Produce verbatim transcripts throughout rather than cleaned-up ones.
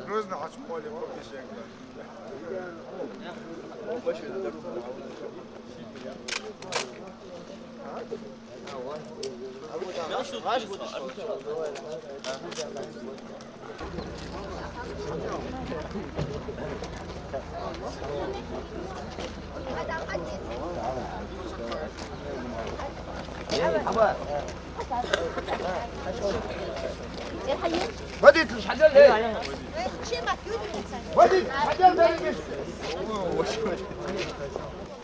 Грозный хьачкъоли. Водитель, хьадел, эй! Водитель, хьадел, эй!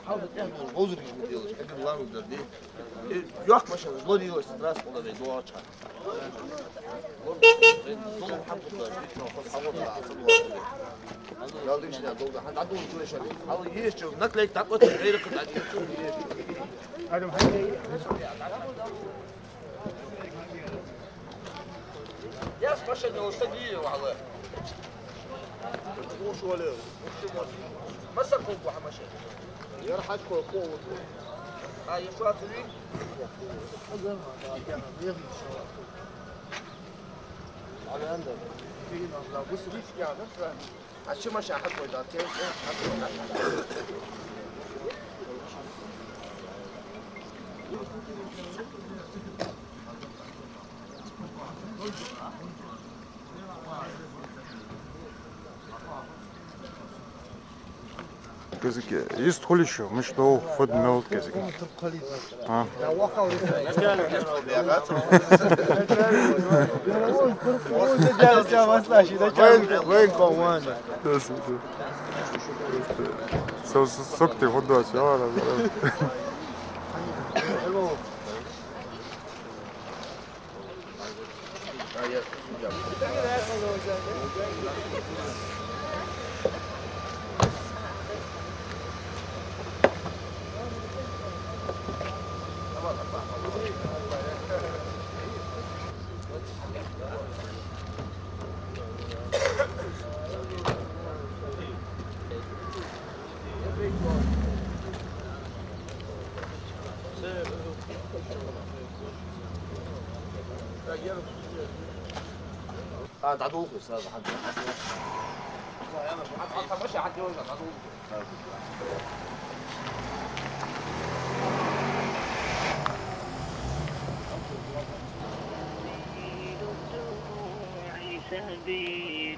Хьовзаргаш ма делаш, эггара лоархӀар дар де. Э, йоккха машинаш лорилаш, трасса кӀала вай доагӀача. Зулам хьабутташ, виччо хос хьавода, ца доагӀа. Дала дийша долда, хьан дӀадувла гуйшар. Хьал еш чу, наклейка дӀакъоца, гайракха дӀадийца, еш чу. Яс машина йолаш саг вий ваьлла? Уш вале. Масса кулг ваха машина? Яр хьачкъо кулг. А, еш вацари? Аланда. Бусу вицкяна, сра. А чу машина хьакхой дар, кем, кем, хьакхой дар. Кызыке, есть хулище, мы что, хоть мелот кызыке. А. Вайн, вайн ком ван. Со-, со-, сокти худо чавара. А, дӀадувла сразу, хьан, хьан, хьан, хьан, хьан, хьан, хьан, хьан, хьан, хьан, хьан, хьан, хьан, хьан, хьан,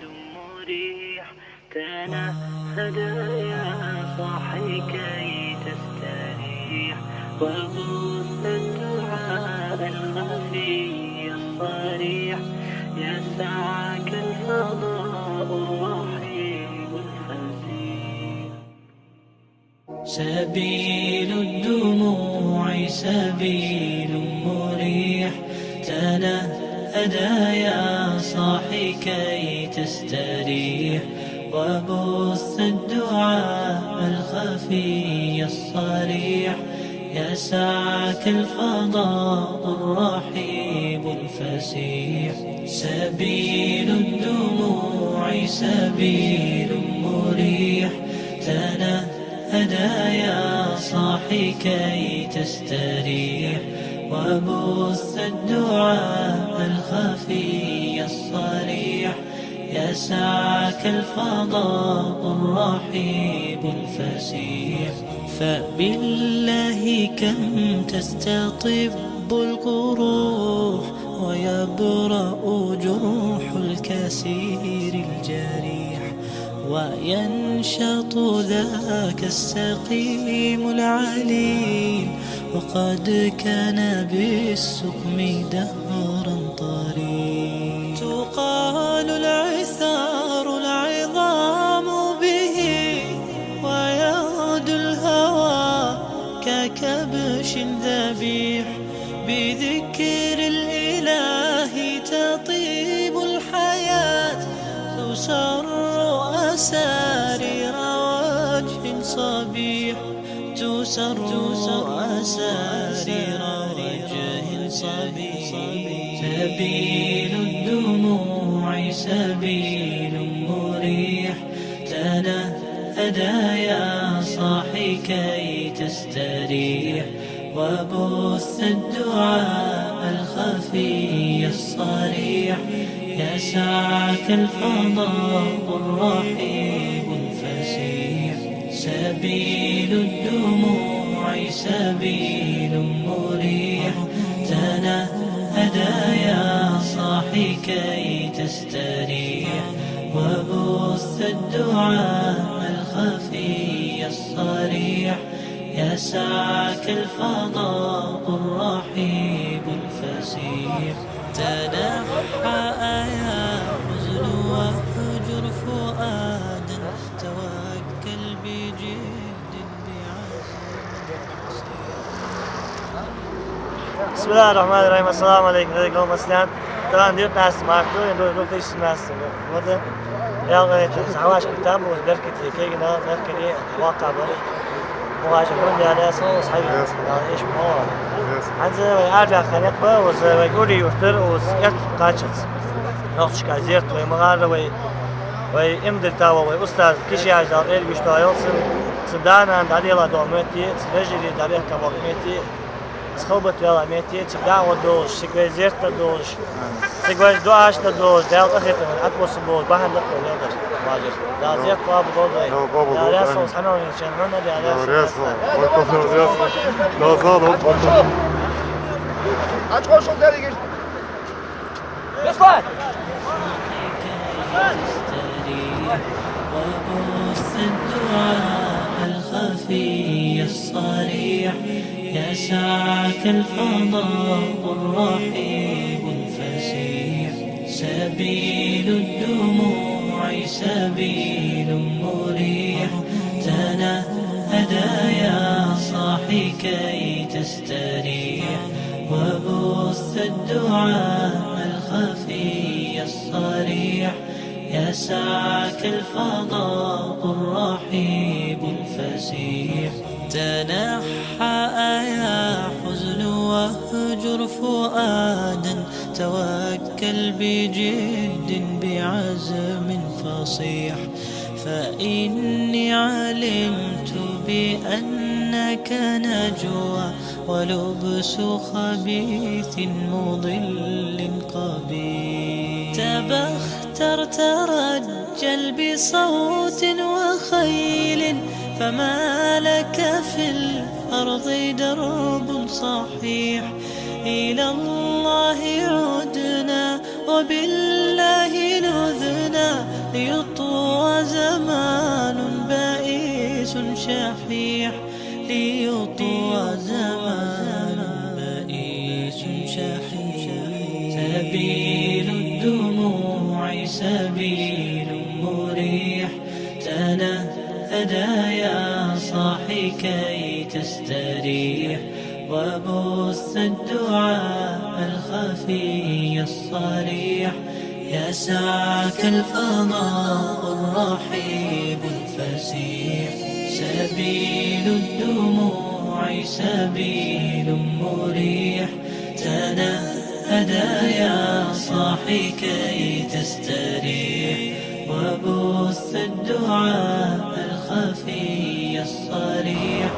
سبيل الدموع سبيل مريح، تنهد يا صاحي كي تستريح، وبث الدعاء الخفي الصريح، يسعك الفضاء الرحيب الفسيح. سبيل الدموع سبيل مريح، تنهد يا صاحي كي تستريح، وبث الدعاء الخفي الصريح، يسعك الفضاء الرحيب الفسيح. سبيل الدموع سبيل مريح، تنهد يا صاحي كي تستريح، وبث الدعاء الخفي الصريح، يسعك الفضاء الرحيب الفسيح. فبالله كم تستطب القروح، ويبرأ جرح الكسير الجريح، وينشط ذاك السقيم العليل، وقد كان بالسقم دهرا طريح. تقال العثار العظام به، ويغدو الهوى ككبش ذبيح. بذكر الإله تطيب الحياة، تسر أسارير وجه صبيح، تسر أسارير وجه صبيح. سبيل الدموع سبيل مريح، تنهد يا صاحي كي تستريح، وبث الدعاء الخفي الصريح، يسعك الفضاء الرحيب الفسيح. سبيل الدموع سبيل مريح، تنهدى يا صاحي كي تستريح، وبث الدعاء الخفي الصريح، يسعك الفضاء الرحيب الفسيح. تنحى يا حزن واهجر فؤادا، توكل بجد بعزم. بسم الله الرحمن الرحيم. السلام عليكم. Деррига ла массанена. Тахан дийртнас март ду, ду, ду, тыщ нас. Вот. Я говорю, это, хьавӀашагӀкхетам, уж беркате кагийна, беркате вакъа бар. Мухажир хьун я лесо, уж хьави. Лесо. Да, иш мо. Лесо. ХӀанз вай арабаьхка никъ ба, уж вай Кури-Юртара, уж эрт кхачац. Нохчашка зерат вай ма гӀарра вай, вай имдир тава вай устаз Кишияжа Дала къайле гуш тоха йолцун, цун да-нана дӀадела доагӀа метте, цун вежарий дӀабетта боагӀа метте, из халбат вела метте, цига дӀа а гӀо долаш, цига вай зерат дар долаш, цига вай дуӀаш дар долаш, Дала къахетам, Ӏатбоссам болаш, бахьан да-кх вай леладар, мухажир. Дала зерат къоабал долда вай. Дала къоабал долда, амин. Дала раьза хилва хьона, Дала раьза хилва. Дала раьза хилва. Дала раьза хилва. Дала зала хилва. Ачхошал деррига. يصلح. وبث الدعاء الخفي الصريح، يسعك الفضاء الرحيب الفسيح. سبيل الدموع سبيل مريح، تنهدى يا صاحي كي تستريح، وبث الدعاء الخفي الصريح، يسعك الفضاء الرحيب الفسيح. تنحى يا حزن واهجر فؤادا، توكل بجد بعزم فصيح. فإني علمت بأنك نجوى ولبس خبيث مضل قبيح. تبختر ترجل بصوت وخيل، فما لك في الأرض درب صحيح. إلى الله عدنا وبالله لذنا، ليطوى زمان بئيس شحيح. ليطوى زمان بئيس شحيح. سبيل الدموع سبيل مريح، تنهدى يا صاحي كي تستريح، وبث الدعاء الخفي الصريح، يسعك الفضاء الرحيب الفسيح. سبيل الدموع سبيل مريح، تنهدى يا صاحي كي تستريح، وبث الدعاء الخفي الصريح.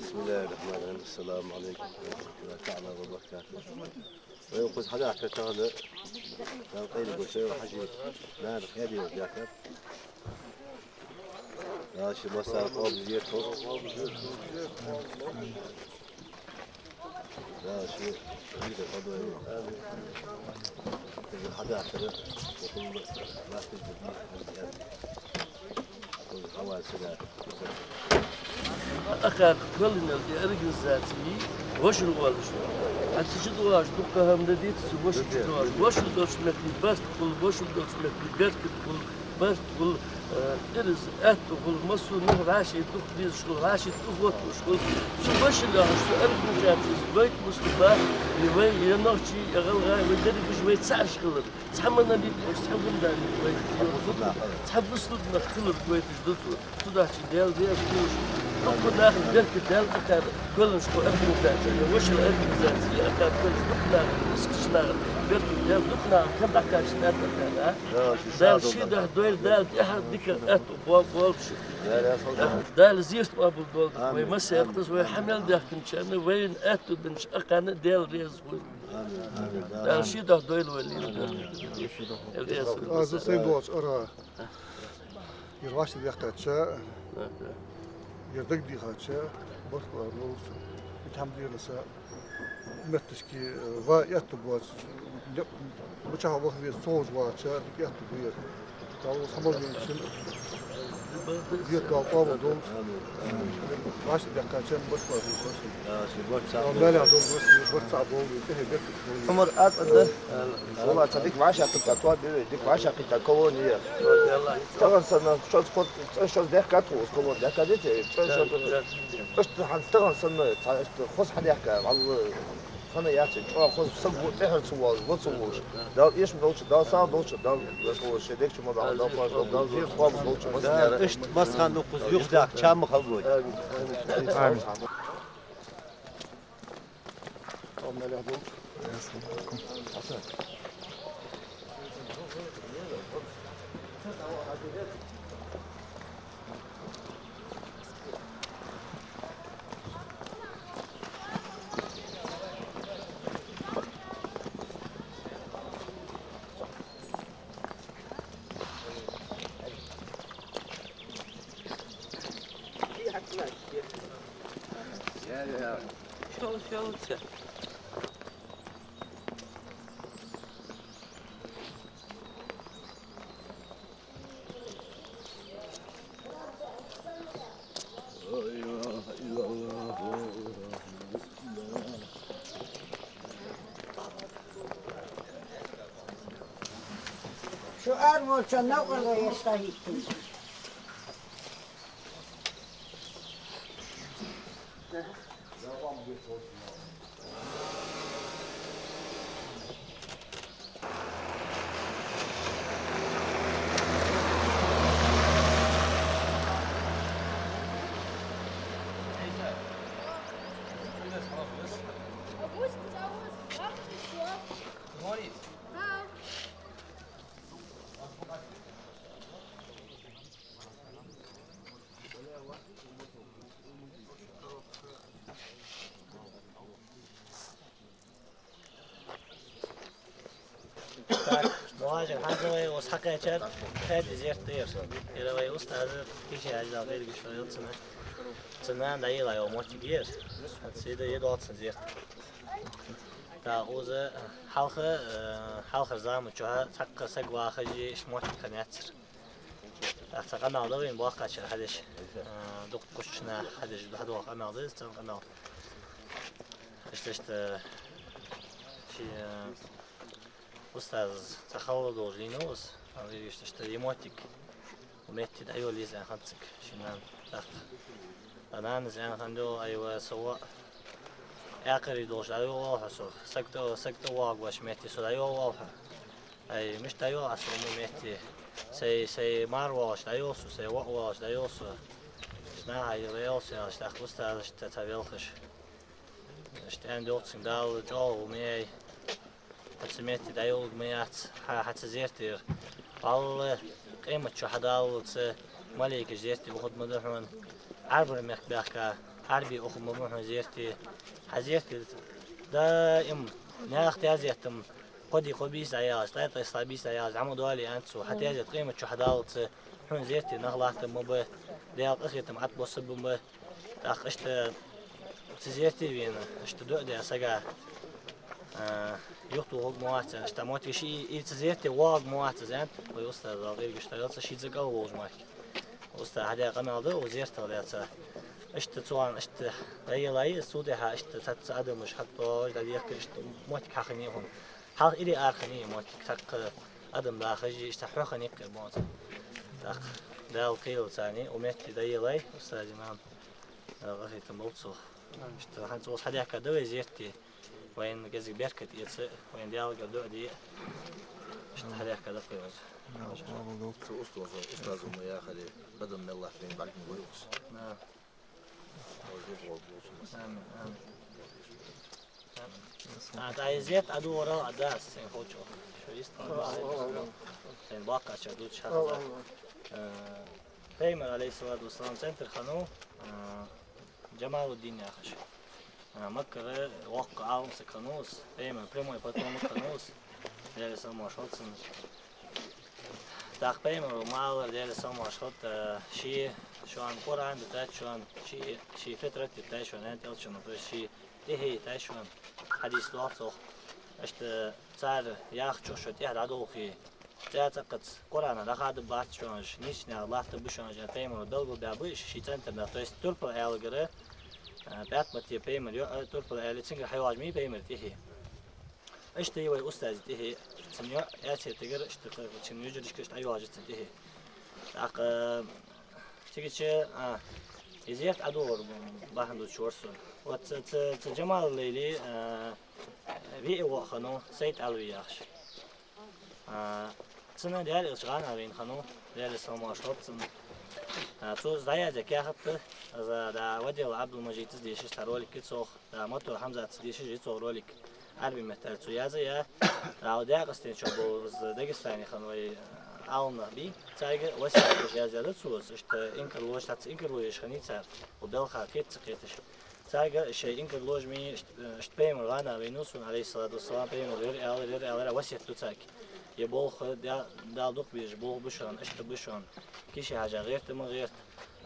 بسم الله الرحمن الرحيم. السلام عليكم ورحمة الله تعالى وبركاته. Вай укхаза хьадаьхкача хана, Дала къайле болча вай Хьажий нана хьадаьр даьхкад. Дала ший массане а къоабал дойла. Дала ший дика къоабал дойла. Хьадаьхкар, укхаза латташ да. Акхар кхоьллинел и организаци вошал волаш. Хьа цига чу доагӀаш дукха хӀама да дийца цу вошал чу доагӀаш. Вошал долча метте барт хул, вошал долча метте беркат хул, барт хул, э, ираз аьттув хул, массанахьа гӀаший дукха дезаш хул, гӀаший дукха гӀотталуш хул. Цу вошал яхаш цу организацис вай мусульманаш, и вай е нохчий, е гӀалгӀай, вай дерригаш вай цаӀ хилар. Цхьа монолит, цхьа фундамент вай. Цхьа бусалба нах хилар гойташ да цо. Цудухьа Даьла раьза хилва шоана. Дукха наха беркат Даьла тӀакхаьчар кхоьллинча организаци, вошал организаци, акхар кхоьллинча дукха наха, исча наха беркат Даьла дукха наха кара дӀакхача тӀакхаьчар, а? Дала ший духьа дойла, Дала тӀехьа дика аьттув боаккхалба шоана. Дала зерат къоабал долда вай массане а, вай хьа мел даьхкачарна, вайна аьттув деннача акхарна Даьла раьза хилва. Дала ший духьа дойла вай лела. Аз сай доацар ара. Ер вӀаштӀехьдаьккхача, ер дагадехача, баркал ала ловр сона. Итхьам дийна са метташка, э, ва аьттув боацаш, ле-, мичахьа ваха веза ца ховш вагӀача, дика аьттув ба ер. Дала укхаза хьа мел веначун зерат Дала къоабал долда. ВӀаштӀехьдаьккхача баркал ала ловр сона. Дала маьлехь долда, барт цхьа долда, тӀехье беркат долда. Умар, аз а да. Валлахь, цхьа дика вӀашагӀкхийтта тоаба я вай, дика вӀашагӀкхийтта колония. Тахан санна, шозза кхо-, цӀен шозза даьхкад тхо укхаза колония, даьхкадий те? ЦӀен шозза. Иштта хӀанз тахан санна, цхьа иштта хоза хьадаьхка, валлахь, хӀама яц, чӀоагӀа хоза саг ва, тӀехьара ца воалаш, ва ца воалаш. Дала эшам долча, Дала сагӀа долча, Дала вешалла шоай дегача ма бахьа, Дала паш долда, Дала зерат къоабал долча массанена. Иштта массахана укхаза юхадаьхка чам ма хилда вай. Амин. Амин. Шел, шел, шел. Шу арволча новкъарло еш тахиттина. Так, мухӀажир, хӀанз вай укхаза хьакхаьчар, кхаь ди зерат да ер. Ер вай устаза, Киши-Хьажа, Дала къайле гуш вай цунна. Цун нана дӀайийлла йола моттиг я ер. ХӀанз цига да е доацар зерат. ТӀаккха укхаза хьалха, э, хьалхарча заман чухь цхьаккха саг вахаш, иштта моттиг хиннаяцар. ТӀаккха цхьа къамаьл да вайна боккхачар хьадеш, а, дукха кхувсача наха хьадеш, дӀадоагӀа къамаьл да из, цхьа къамаьл. Иштта, иштта, ший, а, устаза цхьа хала долаш лийннав из, амма вайга иштта, иштта е моттиг, укх метте дӀайолла еза аьнна хиннад цига ший нанна. ТӀаккха а нанас аьнна хиннад: «Ай, ва са воӀ, аькхарий долаш дӀайолавалва хьо сох, саг тӀа, саг тӀа воагӀаш метте со дӀайолавалва хьо. Ай, мишта дӀайолалу Ӏа со укх метте? Сай, сай мар воалаш дӀайолалу со, сай воӀ воалаш дӀайолалу со. Иштта наха хьайола йолалу со», — аьлча, тӀаккха устазашта цхьа велхаш. Иштта аьннад йоах цунга: «Дала чӀоагӀо ма яй. Хьо цу метте дӀайолалургма яц, хьа, хьа цу зератера валлахӀи къематди хьадаллалца малейкаш зерате ухаргма да хьона. Ӏарбий мехка баьхка Ӏарбий ухаргма ба хьона зерате. Хьа зерате даим наьха тезета-м кхо ди кхо бийса дӀаяллалца, ткъаь ткъаь ислам бийса дӀаяллалца, Ӏа ма доале, аьннад цо, хьа тезет къематди хьадаллалца хьона зерате нах латтаргма ба, Даьла къахетам Ӏа тӀа боссаргба ба». ТӀаккха иштта цу зерате вена, иштта дуӀа даь сага, а, юхатохаргма вац аьнна, иштта моттигаш, и, и цу зерате воагӀаргма вац из аьннад вай устаза, Дала къайле гуш вай цунна, ший цӀа кӀал волаш мара. Устаза хьадаь къамаьл да укх зератах даьца. Иштта цу хана иштта дӀайийллай из, цул тӀехьагӀа иштта цхьацца адамаш хьатӀадоагӀаш, дӀадехкаш, иштта моттиг хьахиннай хьона. Хьалха ири арахиннай моттиг, цхьаккха адам дахаш, иштта хьоахиннай-кх ер бонца. ТӀаккха Дала кхелла царна укх метте дӀайийллай устаза-м. Дала къахетам болба цох. Иштта хӀанз укхаза хьадаьхка да вай зерате. Вайна кӀезига беркат эца, вайна Даьлагара дуӀа де. Иштта хьадаьхка да-кх вай укхаза. Цу устазо, устазо ма яхаре, бадам мел латтаб вайна бӀаргагургва укхаза. Да. Амин, амин. А, тӀаккха из зерат ӀодоагӀарал Ӏа дас, сайна ховчох. Шо йист хьона. Сайна боккхачар дувцаш хьахезар. Э, Пайхамара, Ӏалайхи ссалату вассалам, цӀен тӀара хиннав, э, Джамалуддин яхаш. А, Маккара воккха Ӏалам саг хиннав из, Пайхамара прямой потомок хиннав из, Даьла салам-моаршал хилда цунна. ТӀаккха Пайхамара ма аллара, Даьла салам-моаршал хилда, э, ше шоана Къуръан дитад шоана, ше, ше фитрат дитад шоана, аьннад Элчано, то есть ше тӀехье йитад шоана, хьадис доагӀа цох. Иштта цар яхачох шо тӀехьа дӀадолхе, цӀа цӀаккхаца Къуръана дӀахадабац шоана уж, нийсача наькъа латтаргба шоана уж, аьнна, Пайхамара белгалбаьб уж ший цӀен тӀара. То есть турпал-аьлагара, а, ПаьтӀамата, Пайхамара йоӀа, турпал-аьле, цунгара хьайоагӀаш ма йий Пайхамар тӀехье. Иштта я вай устаза тӀехье, цун йоӀ Ӏаьсетагара, иштта цун йижарашка иштта ӀойоагӀаш я цун тӀехье. ТӀаккха, а, цигача, а, из зерат ӀодоагӀара бахьан дувцаш вар со. Вот цу, цу, цу Джамалуллайла, а, виъ воӀ хиннав, Сайд-Ӏалви яхаш. А, цунна Даьла Элча гӀанахьа вена хиннав, Даьла салам-моаршал хилда цунна. А, цо из дӀаяздаь каьхат да, из, да, Вадел Ӏабдул-Мажида дешаш цхьа ролик я цох, да, Мото Хьамзата дешаш я цох ролик. Ӏарбий меттала цо язъяь, а, Даькъастен чу бола из Дагестане хинна вай, а, Ӏаламнах бий, царга васкет яздаь да цо из, иштта инкарло еш, цхьацца инкарло еш хиннай цар, укх балха кхета ца кхеташ. Царга шоай инкарло еш ма йий, иштта, иштта пайхамар гӀанна вайнав сона, Ӏалайхи ссалату вассалам, пайхамара ер аьлар, ер аьлар, васкет ду царга. Ер болх Даьла, Дала дукха безаш болх ба шоана, иштта ба шоана. Киши-Хьажа гӀерта ма гӀерта,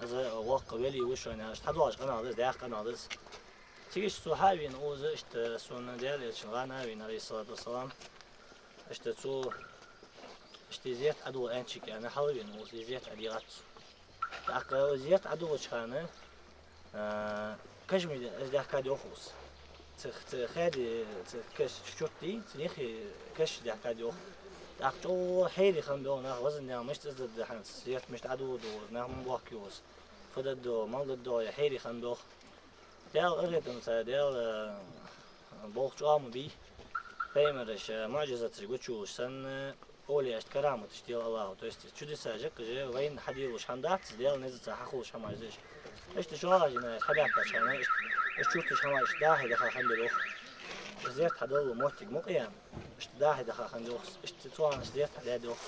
из воккха вели ва шоана, иштта хьадоагӀаш къамаьл да из, даьха къамаьл да из. Цига иштта цо хьавена укхаза, иштта сона Даьла Элчано гӀанна вена, Ӏалайхи ссалату вассалам. Иштта цо, иштта зерат Ӏодола аьннача кӀаьнна хьалвена укхаза, зерат ӀодийгӀад цо. ТӀаккха укхаза зерат ӀодоагӀача хана, а, кашамаш из даьхкад йоах укхаза. Цу, цу хаьди, цу каш чурт дий, цун юхе кашамаш даьхкад йоах. ТӀаккха чӀоагӀа хьере хиннаб йоах нах, Везан Даьла, мишта из дергда хӀанз, зерат мишта ӀодоагӀаргда укхаза, нах мишта боахк укхаза, фу дергда, мала дергда, яха хьере хиннаб йоах. Даьла къахетамца, Даьла, э, болх чӀоагӀа ма бий. Пайхамараш, э, муӀжизаташ гучайолаш санна, овлияшта караматаш делар АллахӀа. То есть чудеса жакъа же вайна хьаделаш хӀама дац, Даьла низаца хьахулаш хӀама да уж. Иштта шоллагӀа жинаш хьабаьхкача хана, иштта, иштта чурташ хӀама иштта дӀахьо даха хиннаб йоах. Зерат хьадола моттиг мукъаяьнна, иштта дӀахьо даха хиннад йоах, иштта цу хана зерат хьадаьд йоах.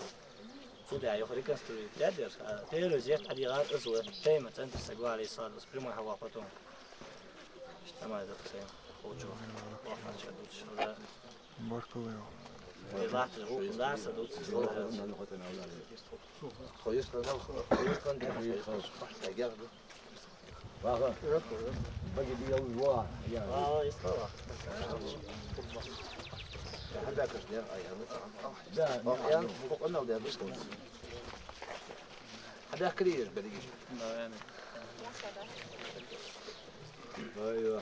Цу тӀа юха реконструировать даьд ер, а, первый зерат ӀодийгӀар из ва, пайхамара цӀен тӀа саг ва, Ӏалайхи ссалату вассалам, прямой хьавоагӀа потом. Иштта хӀама да-кх сайна, ховчо, вахача дувцаш хилда. Баркалла. Вай латташ гӀулакх дар са дувцаш хилда. Баги диял ва, я. Ва, ва, ислама. Хьабаьхкача дер, а, я, ну, да, я, ну, къамаьл дер, бис. Хьабаьхкаре еш берригаш. Да, я, я.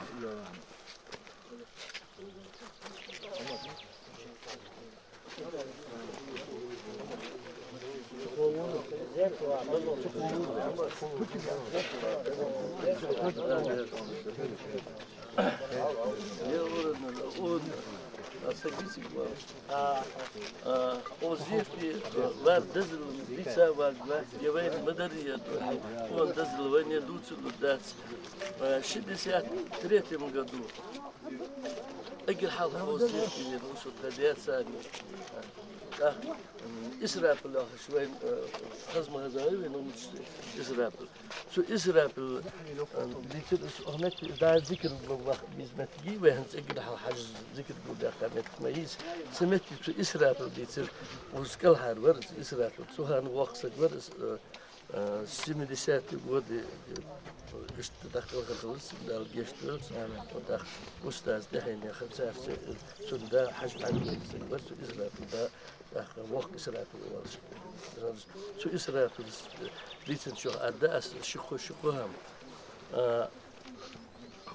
О зерате, э, вар дезал дийца вар, вар, я вайна ма дарра, я вайна дезал вайна дувцалургдац. Э, шестьдесят третьем году эггара хьалха о зерате венав со, тха даьца а венав. ТӀаккха, м, Исрапил яхаш вайна, э, хоза ма хезавий вайна, ну, Исрапил. Цу Исрапила, э, дийцар из, укх метте, да, зикар баха беза моттиг я вай хӀанз эггара хьалха хьажа зикар бу баьхка моттиг ма йий из. Цу метте цу Исрапила дийцар, укхаза кӀалхара вар из Исрапил. Цу хана воккха саг вар из, э, э, семидесятые годы, э, иштта дӀакхалхар хилар цун, Дала гешт долда цунна. Вот так, устаз тӀехьенех, царца, э, цун да Хьажа Ӏаьдала саг вар, цу Исрапила да, тӀаккха воккха Исрапил оалаш. Цу Исрапила дийцачох аргда аз ши-кхо, ши-кхо хӀама. А,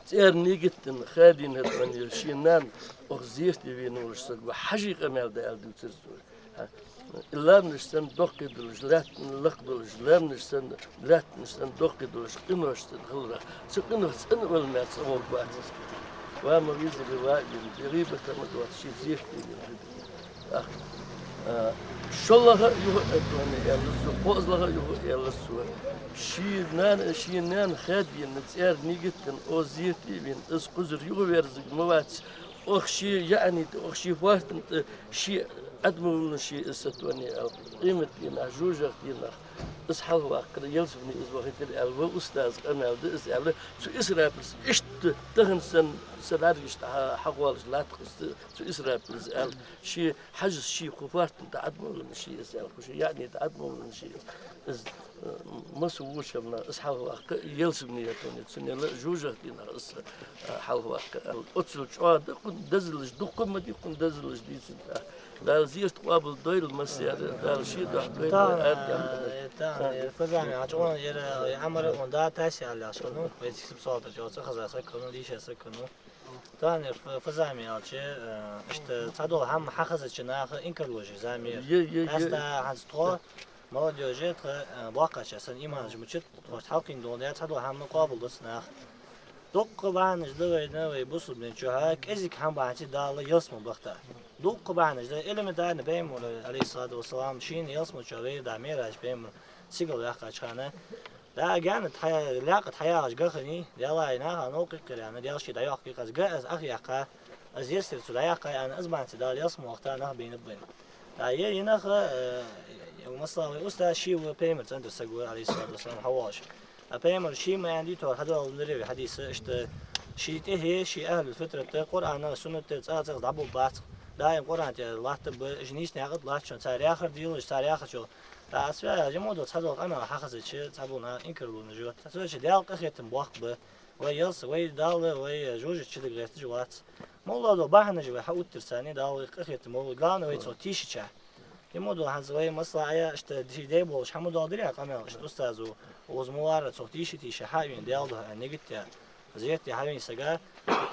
цӀернигиттан хадийна хӀама я, ший нана укх зерате вена волаш саг ва, хьажий къамаьл да аьнна дувцар цо. Хьа, и ламнаш санна доккхий долаш, лаьтта лакха долаш, ламнаш санна, лаьттанаш санна доккхий долаш, къинош санна хиларах. Цу къиношца цӀена вала мара цӀаволга вац из. Ва ма везаре ва а вена, гӀийбат а ма доаца, ший зерате вена. ТӀаккха, а, шоллагӀа а юха а аьлар цо, кхоазлагӀа а юха а аьлар цо. Ший нана, ший нана хадийна цӀернигиттан о зерате вена, из кхузара юхаверзарг ма вац. Укх ший яӀни тӀа, укх ший фоартан тӀа, ший Ӏадмаваллаш я из сатоне аьнна. Къематдийнахьа, жожагӀатен дийнахьа из хьалхаваккхар, ялсмале из вахийтар аьнна, ва устаза къамаьл да из аьнна, цу Исрапила иштта тахан санна, са бӀаргашта хьа-, хьагӀолаш латтакх из, цу Исрапила из аьнна. Ший Хьажас ший кху фоартан тӀа Ӏадмаваллаш я из аьнна, кху ший яӀни тӀа Ӏадмаваллаш я из. Из, э, масса воча хӀаманах из хьалхаваккха, ялсмале хетоне, цунна жожагӀатен дийнахьа из, э, хьалхаваккха. Оццул чӀоагӀа да кхы дезалаш, дукха ма дий кхы дезалаш дийцад. Дала зерат къоабал дойла массане, Дала ший духьа дойла. Тахан, э, тахан, э, фазами, а чӀоагӀа яр, э, Ӏамар а он да, тасси аьлла яхаш хиннав, вай цхьа сиб соалта чӀоагӀа цӀихеза саг хиннав, дийша саг хиннав. Тахан ер ф-, фазами аьлча, э, иштта цхьадола хӀама хьахезача наха инкарло еш зама я ер. Е, е, е. Къаьстта хӀанз тхо, молодёжь, тха, э, боккхагӀчар санна иман жимачит, тхоашта хьалкхийна дола, цхьадола хӀама къоабал дац наха. Дуккха бахьанаш да вайна, вай бусалба дина чухьа, кӀезига хӀама бахьанца Дала ялсмале бахийта. Дуккха бахьанаш да, элементарно, Пайхамара, Ӏалайхи ссалату вассалам, шийна ялсмале чу вайра дӀа МиӀраж Пайхамар сигала ваьккхача хана, да, гаьна тха-, лаькъа тхьаяхаш га хиннай, Даьллахьа, наха новкъа кхийра аьнна, Даьла ше дӀайоаккхаргья аз, га аз Ӏохайоаккх. Аз естер цу дӀаяьккхай аьнна, аз бахьанца Дала ялсмала вахийта нах бийнаб вайна. ТӀаккха е, е нах, э, масала, вай устаз ше ва, пайхамара цӀендар саг ва, Ӏалайхи ссалату вассалам, хьавоагӀаш. А пайхамара ше ма аьннадий, тхьовра хьадоаладаьдар вай хьадис, иштта ший тӀехье, ший ахӀлул фитрат, Къуръана, сунната цӀагӀа-цӀагӀа дӀаболабац. Даим Къуръан тӀа латтаргба, уж нийса наькъа тӀа латтачоа цар яхар делаш, цар яхачул. ТӀаккха аз ваьа, жамаӀат цхьадола къамаьл хьахазача, цхьабола наха инкарлонаш йоах. Цудухьа Дала къахетам боаккхаргба. Вай ялсмала, вай Дала, вай жожагӀате чудаха гӀерташ вац. МоллагӀа дола бахьанаш вай хьаоттадир царна, Дала вайх къахетам болба. Главное, вай цох тийшача. Е мо дола хӀанз вай масала Ӏа иштта ди-, дай болаш хӀама дола диря къамаьл, иштта устаз ва, укхаза ма варра цох тийша-тийша хьавена, Даьла духьа, нигат а, зерате хьавена сага,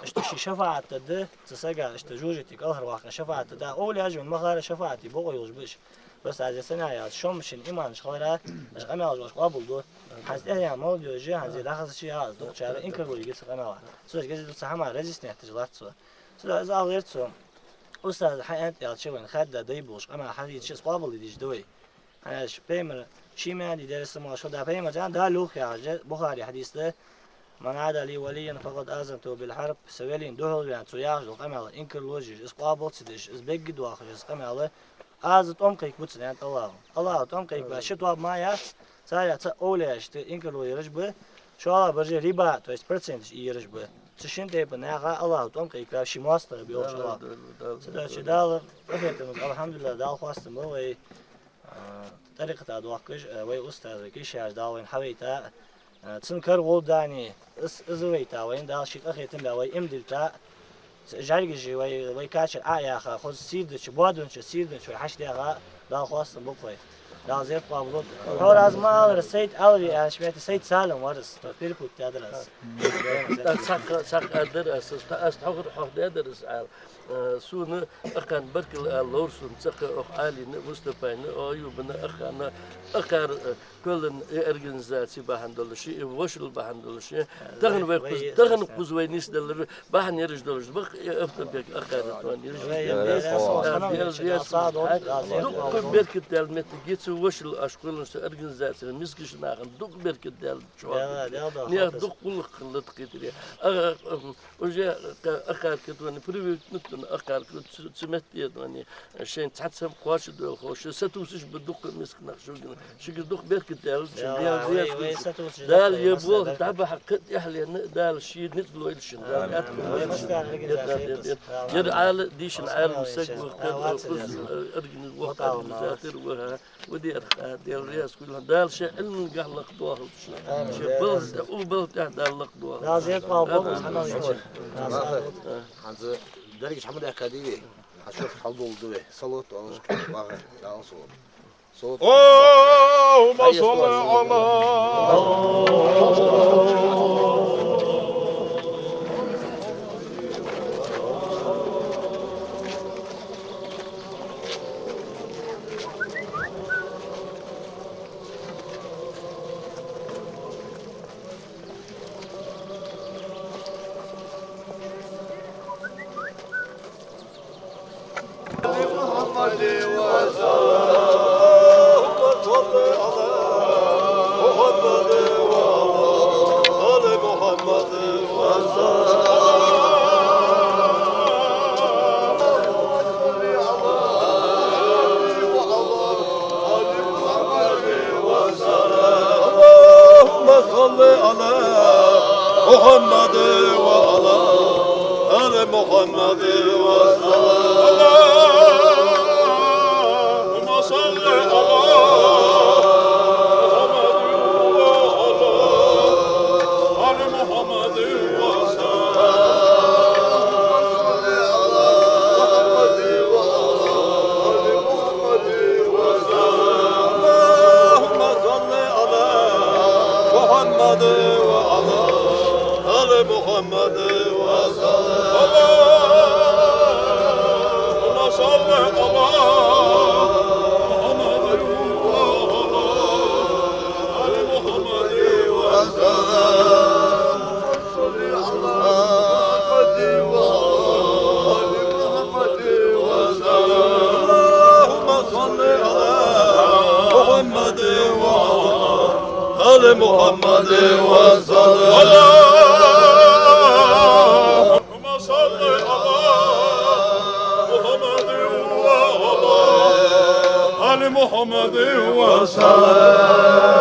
иштта ший шафаӀат дергда цу сага, иштта жожагӀате кӀалхарваккха шафаӀат дергда. Овлияш вайна махара шафаӀата бокъо йолаш ба уж. Просто аз цунах яхац, шоаш шун иманаш хилара, уж къамаьлаш оаш къоабалду. ХӀанз тӀехьа молодёжь, хӀанз дӀахазача яхац, дукхачар инкарло йига цу къамаьла. Цо уж геза ду цу хӀаман разъяснять деш латт цо. Цудухьа аз ала гӀерт цо. Устаза хьааьннад аьлча, вайна хадда дай болаш къамаьл хьахийцача, из къоабал деш да вай. ХӀанз пайхамара ше ма аьннадий, Даьла салам-моаршал хилда, пайхамара аьннад, Дала йоах яхаш, Бухарий хьадис да: «من عادى لي وليا فقد آذنته بالحرب». Са велийна духьалваьнна цо яхаш дола къамаьл инкарло еш, из къоабал ца деш, из бегга доахаш, из къамаьл, аз тӀом кхайкабу цунна, аьннад АллахӀа. АллахӀа тӀом кхайкабаь ши тоаба мара яц, царех цаӀ овлияшта инкарло ераш ба, шоллагӀбараш риба, то есть проценташ ийераш ба. Цу шин тайпан наха АллахӀа тӀом кхайкабаь ший моастагӀа ба йоах АллахӀа. Цудухьа Дала къахетамца, алхьамдулиллахӀ, Дала хоастам ба вай, а, тӀарикъата доахкаш, а, вай устаз, вай кашамаш, Дала вайна хьавайта, а, цун кара гӀолла дани, из, из вайта вайна, Дала ший къахетам баь вай иман дилла, ц-, жӀаргаши вай, вай качар Ӏо а яьха, хоза сийрдача, боадонча, сийрдача вай хьачудаьха, Дала хоастам ба-кх вай. Дала зерат къоабал долда. Хьора аз ма аллара, Сайд Алви аьнна ший метте Сайд Салим вар из, то перепутать даьдар аз. Цхьаккха, цхьаккха аьлар аз, аз, аз тхьовра хьоахадаьдар аз Ӏаьла. Э, сона Акхарна баркал ала ловр сона, цхьаккха оаха Ӏалина, Мустапайна, Аюбана, Акхарна, Акхар, э, кхоалагӀа и организаци бахьан долаш, и вошал бахьан долаш, тахан вай кхуза, тахан кхуза вай нийсделар бахьан ераш долаш, бакъ, э, Автобек Акхар тӀа ераш. Дукха беркат даьлла моттиг я цу вошал оаш кхоалагӀча организаци, мискача наха дукха беркат даьлла чӀоагӀа. Наьха дукха гӀулакх хилла тхетаре. А, а, Уже Акхар кхетавенна, привыкнуть венна Акхар кхетавенна, цу, цу метте венна, шоай цхьацца хӀама кхоачадоалаш, шо сатувсаш ба дукха миска нах шугара. Шугара дукха беркат даьлча, Дала, Дала вай, вай сатувсаш Дала е болх дӀабахьа кхы а тӀехьленна, Дала ший ницкъ лойла шун, Дала аьттув лойла шун. Ер Ӏаьла дийшача Ӏаьлам саг ва, кхы а кхуза органи-, воккха организатор ва. Ва дера, а, Даьла раьза хилва. Дала ший Ӏилмангахьа лакхдоахалда шо. Шоай балха тӀа, укх балха тӀа Дала лакхдоахалда. Дала зерат къоабал долда. ХӀанз деррига хӀама даьккха дий вай? Хьа шоаш хьалдоаладу вай. Салот оалаш, ваха, Дала салот. Салот. اللهم صل على محمد وسلم. اللهم صل على محمد وعلى آل محمد وسلم. اللهم صل على محمد وعلى آل محمد وسلم. اللهم صل على محمد وعلى آل محمد وسلم. اللهم صل على محمد وعلى آل محمد وسلم. اللهم صل على محمد وعلى آل محمد وسلم. صل على محمد وعلى آل محمد وسلم. اللهم صل على محمد وعلى آل محمد وسلم. اللهم صل على آل محمد وسلم.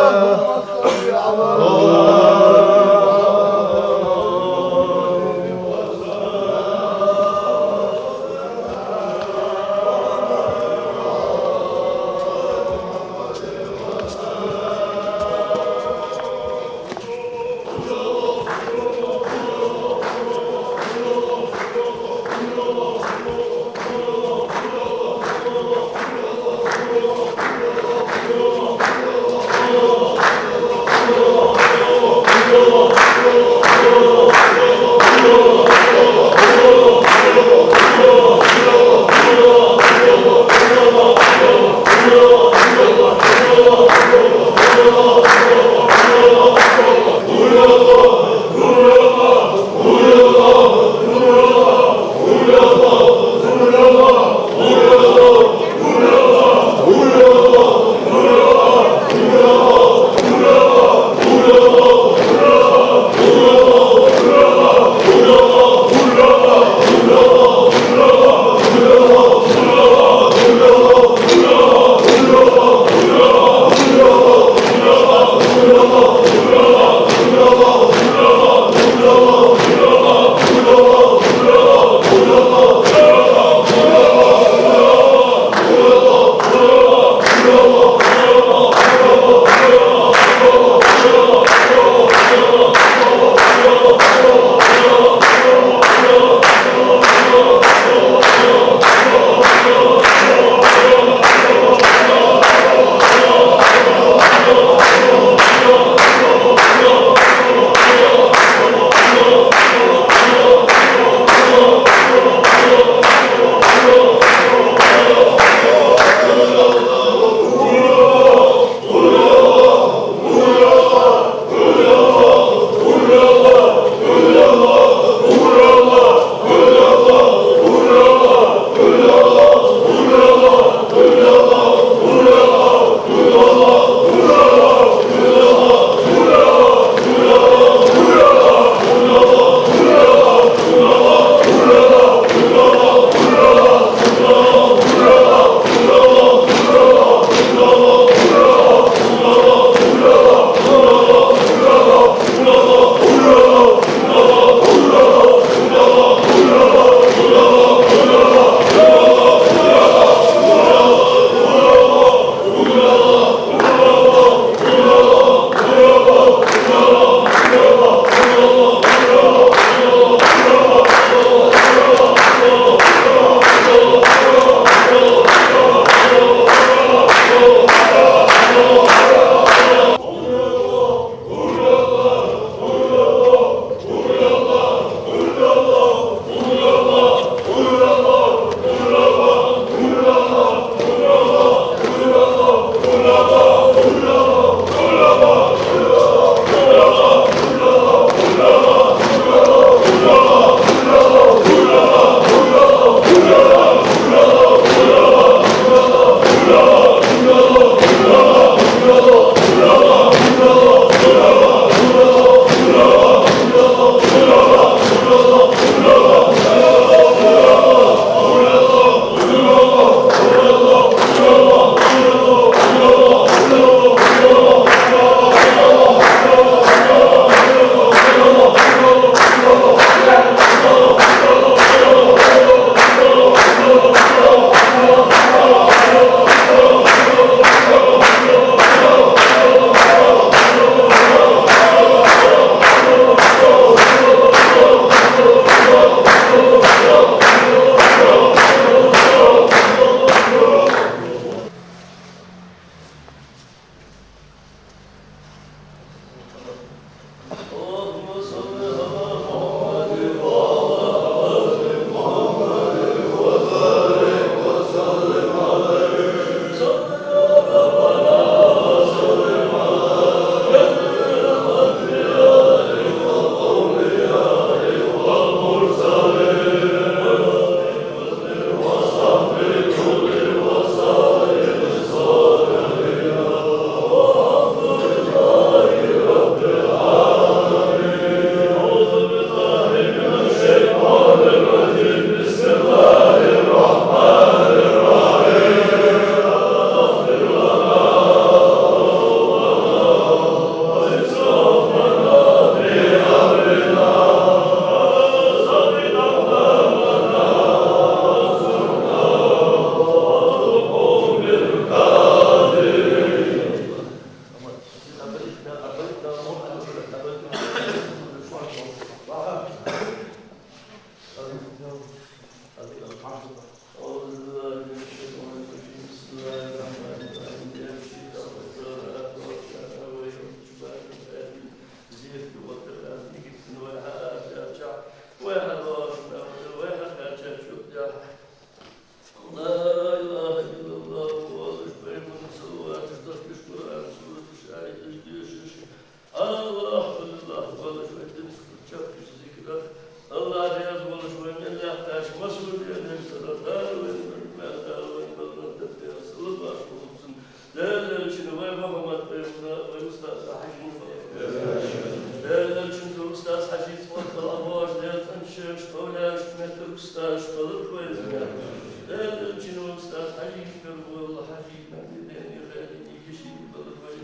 Хьажий перволла, Хьажий Махьмудана, Хьажий Гиши балар вай.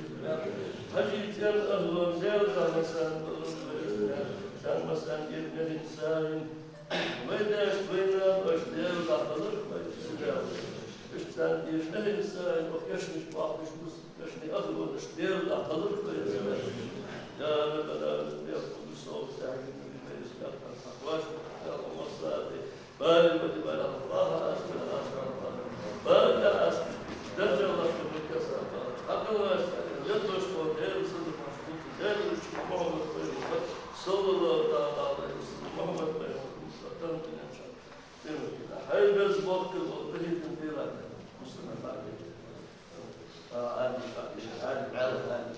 Хьажий цӀен ахӀлон Даьла дӀа массане балар вай. Даьла массане дер мехин сагӀин. Вай даьша, вай наьнаша Даьла дӀа халар вай. Уж царна дер мехин сагӀин, ох, кешнаш бахаш бус. Кешнай ахӀлонаш Даьла дӀа халар вай. Я Раббана, я Къуддус, я Хьаким, я Хьаким, я Хьаким. Бари бади бара Аллах, Аллах, Аллах. Бари Аллах, даржа Аллах, мукаса Аллах. Хьаким Аллах, я дош ко, Даьла султан, Даьла Мухьаммад пайхамар, саллаллаху таала алейхи ва саллам, Мухьаммад пайхамар, тан тинан шан. Хьай без бохтал, Аллах, хӀитин тилата. Муслиман бади. А, али, али, али, али, али.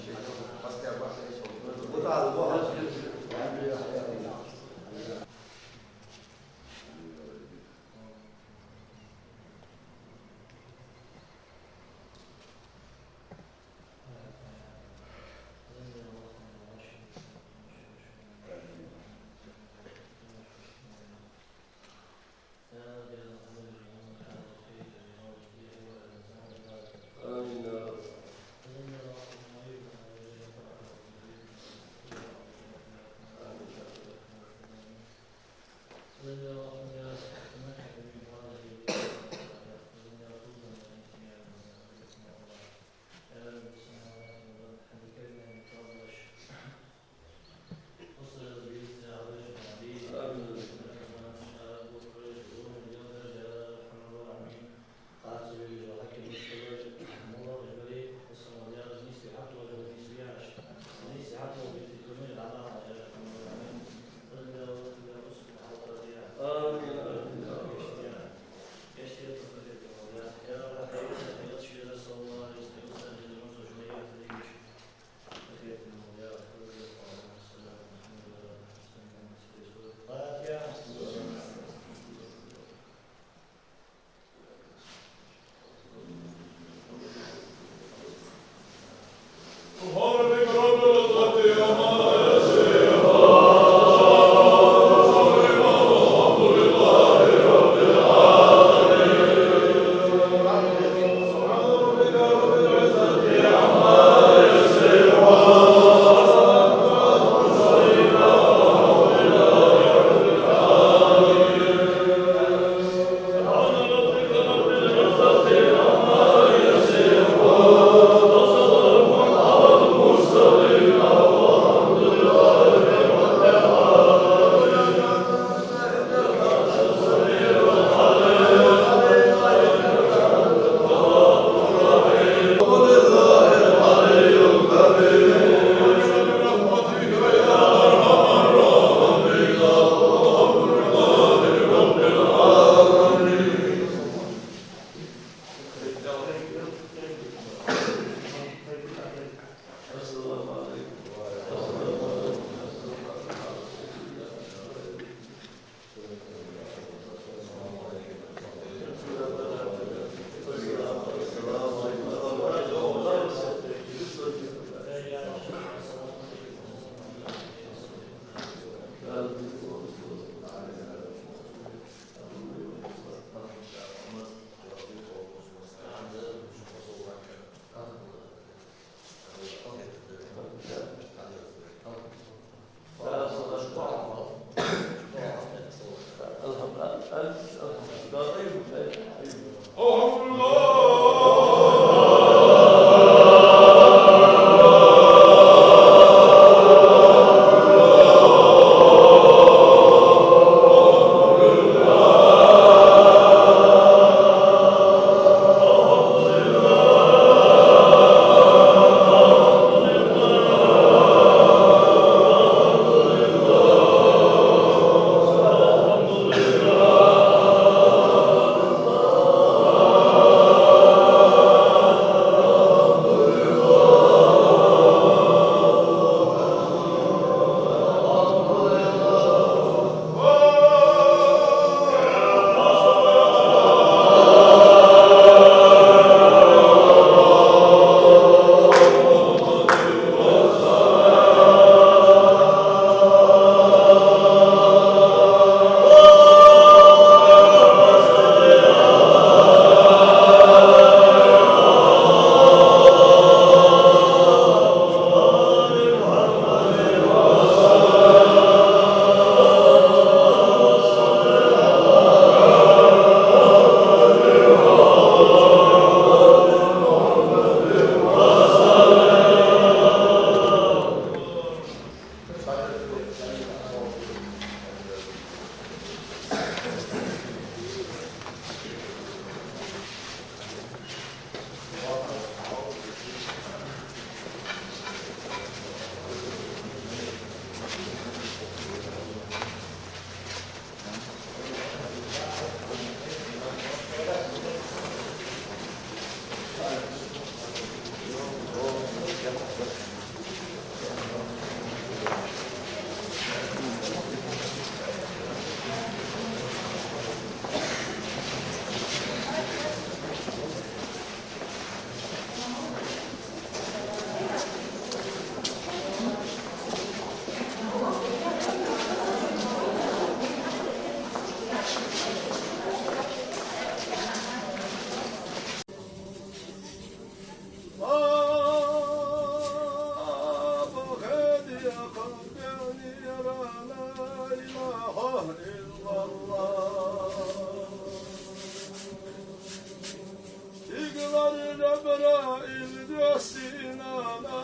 جبرائيل دوسينا لا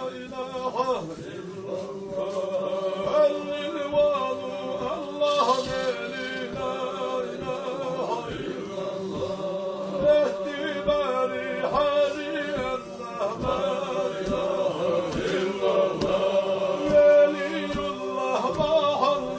إله إلا الله. هلل والو الله ديلي لا إله إلا الله. اهدي باري حالي الله لا إله إلا الله. ولي الله ما حل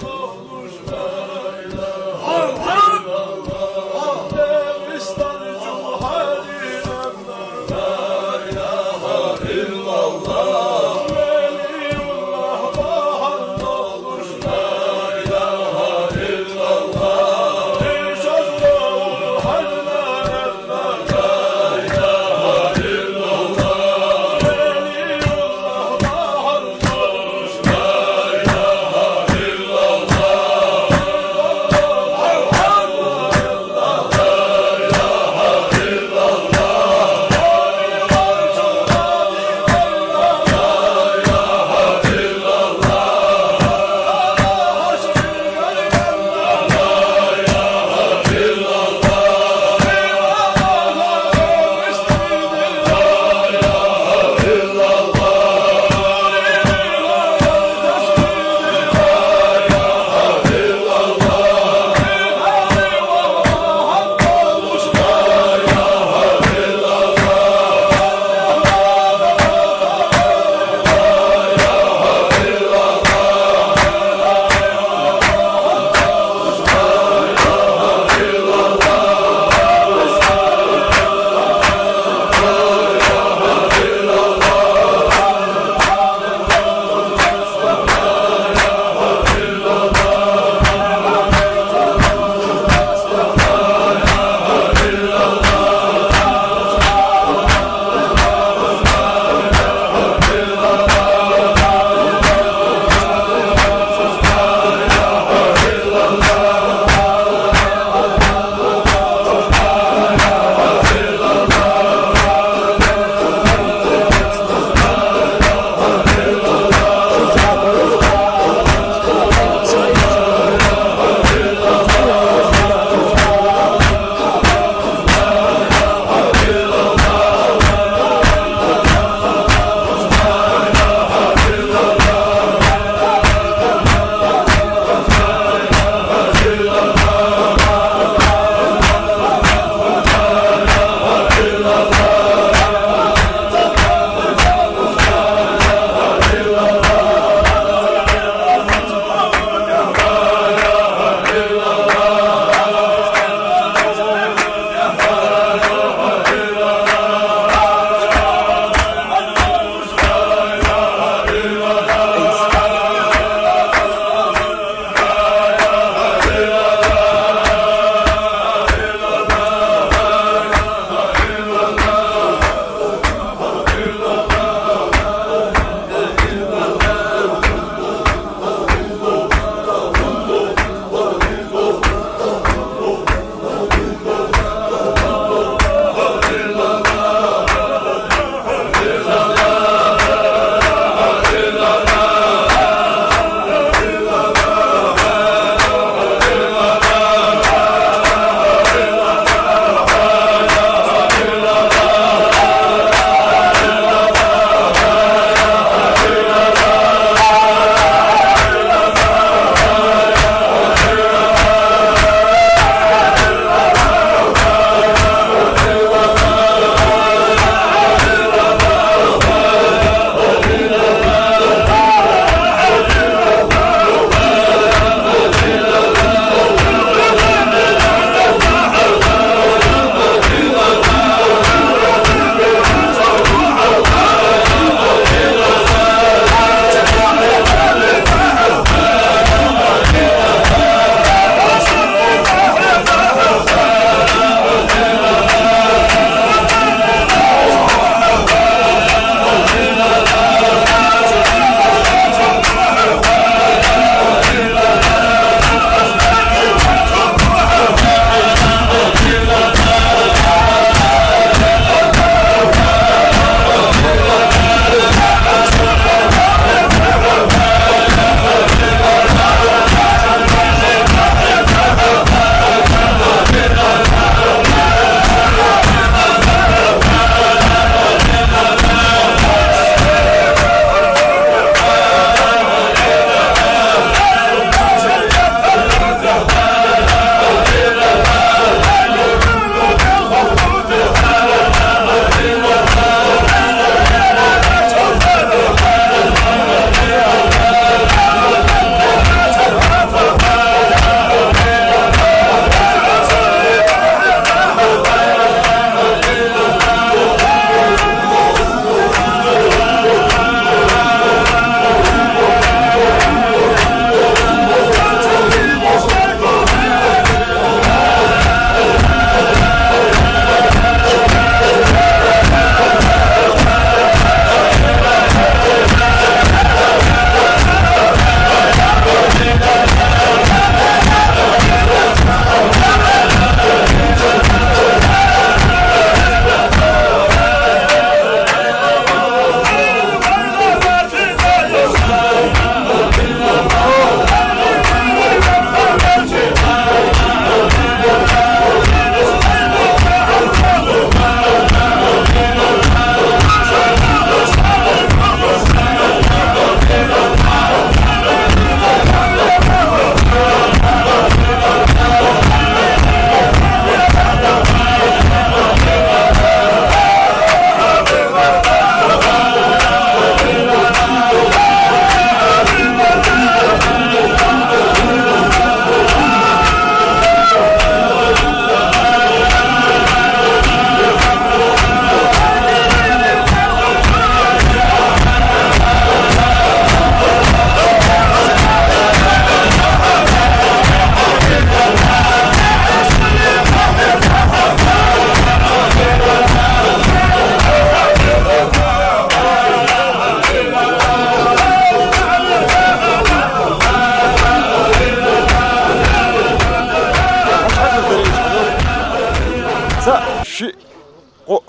О,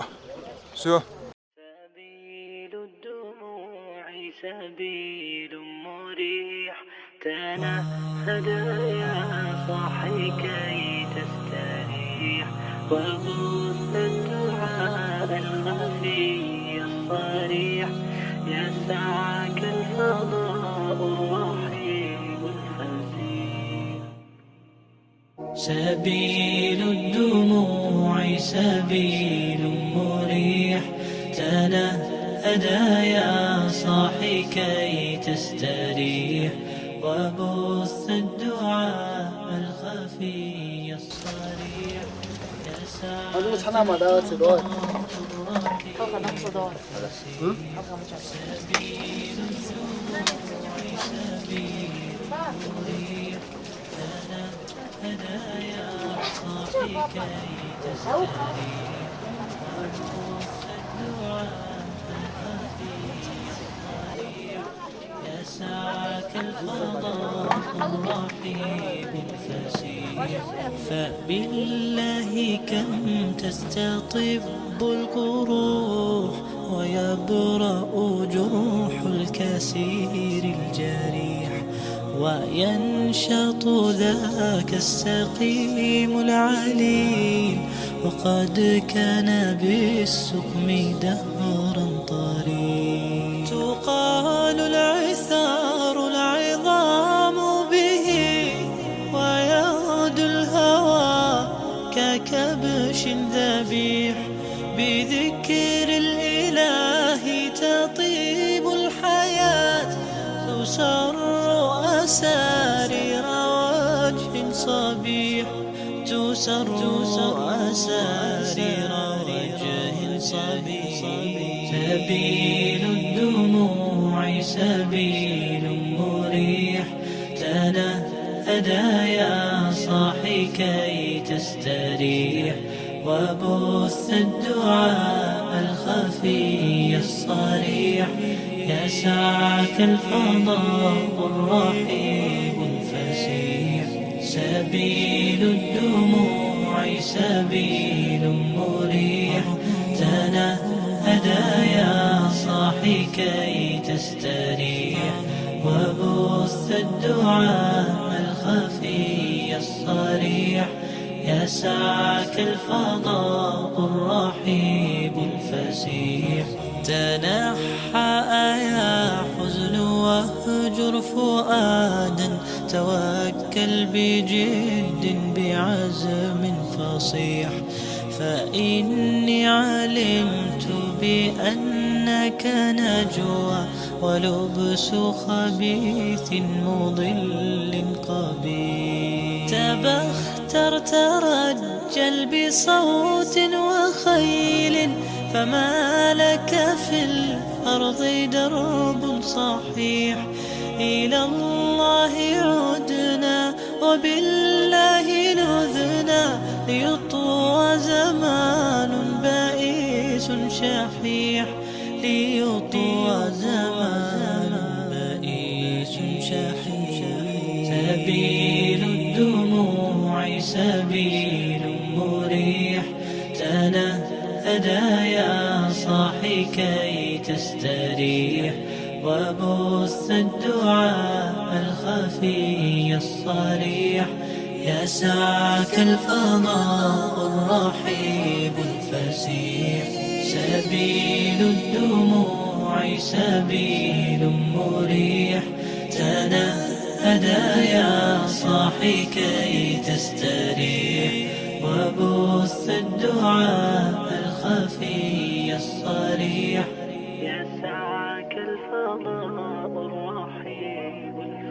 всё. سبيل الدموع سبيل مريح، تنهد يا صاحي كي تستريح، وبث الدعاء الخفي الصريح، يسعك الفضاء الرحيب الفسيح. سبيل الدموع سبيل مريح، تنهد يا صاحي كي تستريح، وبث الدعاء الخفي الصريح، يسعك الفضاء الرحيب. يسعك الفضاء الرحيب الفسيح، فبالله كم تستطب القروح، ويبرأ جرح الكسير الجريح، وينشط ذاك السقيم العليل، وقد كان بالسقم دهرا طريح. تقال العثار العظام به، ويغدو الهوى ككبش ذبيح. بذكر الإله تطيب الحياة، تسر أسارير وجه صبيح، تسر أسارير وجه صبيح. سبيل الدموع سبيل مريح، تنهد يا صاحي كي تستريح، وبث الدعاء الخفي الصريح، يسعك الفضاء الرحيب الفسيح. سبيل الدموع سبيل مريح، تنهد يا صاحي كي تستريح، وبث الدعاء الخفي الصريح، يسعك الفضاء الرحيب الفسيح. تنحى يا حزن واهجر فؤادا، توكل بجد بعزم فصيح، فإني علمت بأنك نجوى، ولبس خبيث مضل قبيح. تبختر ترجل بصوت وخيل، فما لك في الأرض درب صحيح. إلى الله عدنا وبالله لذنا، ليطوى زمان بائس شحيح، ليطوى زمان بائس شحيح. سبيل الدموع سبيل مريح، تنهد يا صاحي كي تستريح، وبث الدعاء الخفي الصريح، يسعك الفضاء الرحيب الفسيح. سبيل الدموع سبيل مريح، تنهد يا صاحي كي تستريح، وبث الدعاء الخفي الصريح، يسعك الفضاء الرحيب الفسيح.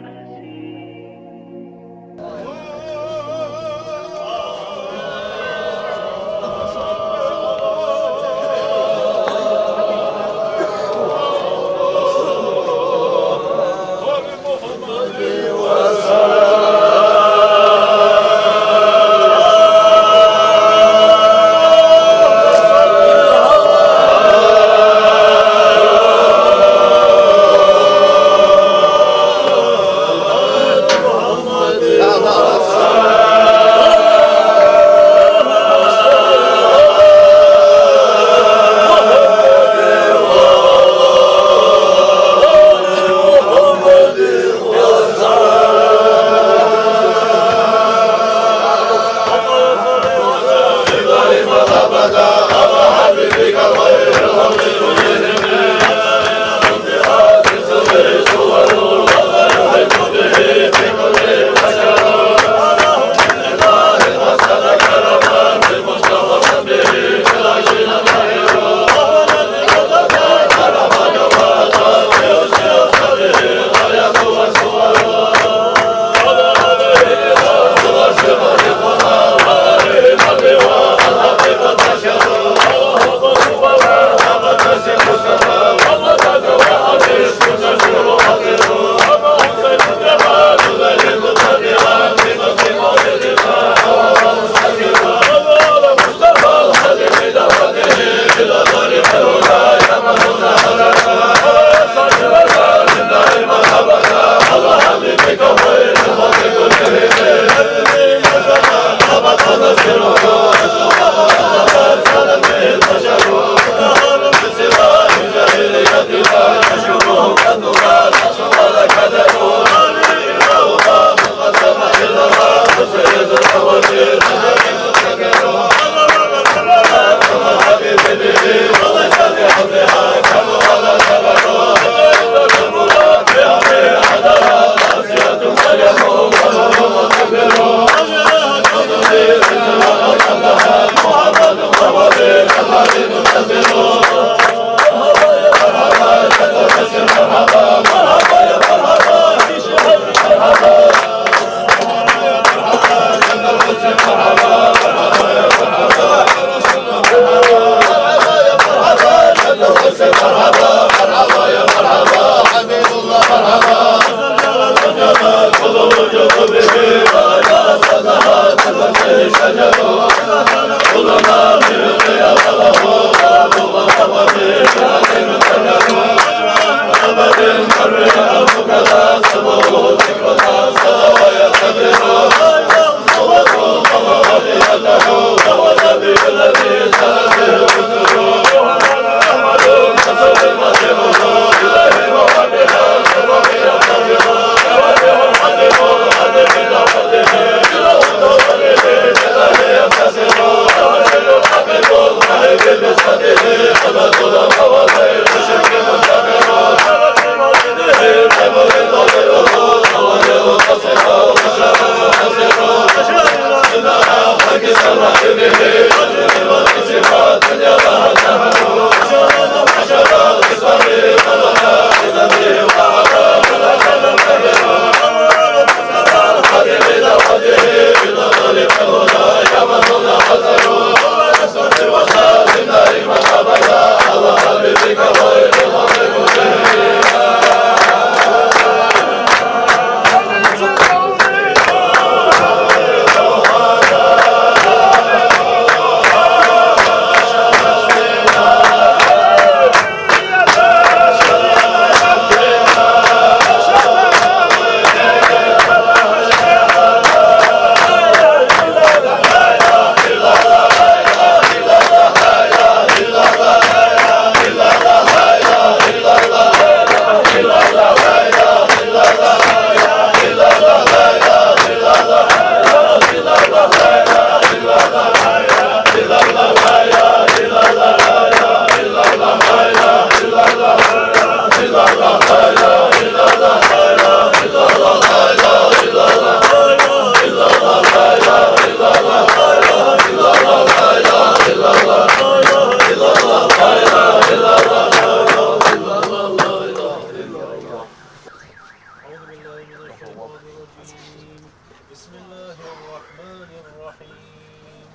بسم الله الرحمن الرحيم.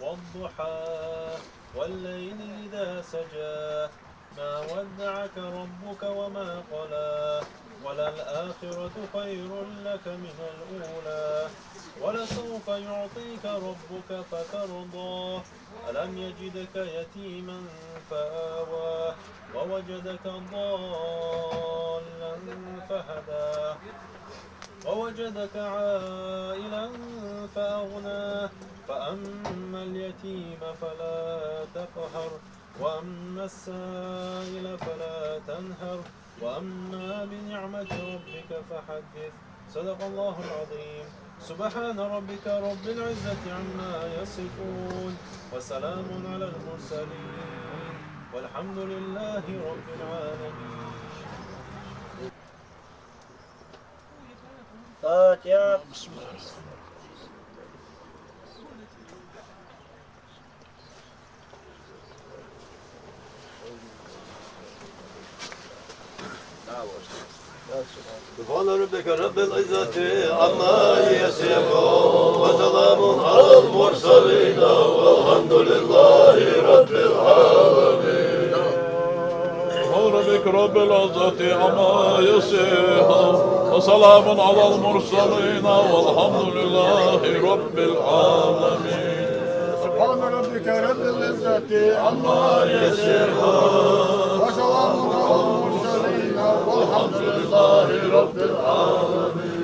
والضحى، والليل إذا سجى، ما ودعك ربك وما قلى، وللآخرة خير لك من الأولى، ولسوف يعطيك ربك فترضى، ألم يجدك يتيما فآوى، ووجدك ضالا فهدى، ووجدك عائلا فأغنى، فأما اليتيم فلا تقهر، وأما السائل فلا تنهر، وأما بنعمة ربك فحدث. صدق الله العظيم. سبحان ربك رب العزة عما يصفون، وسلام على المرسلين، والحمد لله رب العالمين. فاتحة. سبحان ربك رب العزة عما يصفون، وسلام على المرسلين، والحمد لله رب العالمين. سبحان ربك رب العزة عما يصفون، وسلام على المرسلين، والحمد لله رب العالمين. سبحان ربك رب العزة عما يصفون، وسلام على المرسلين، والحمد لله رب العالمين.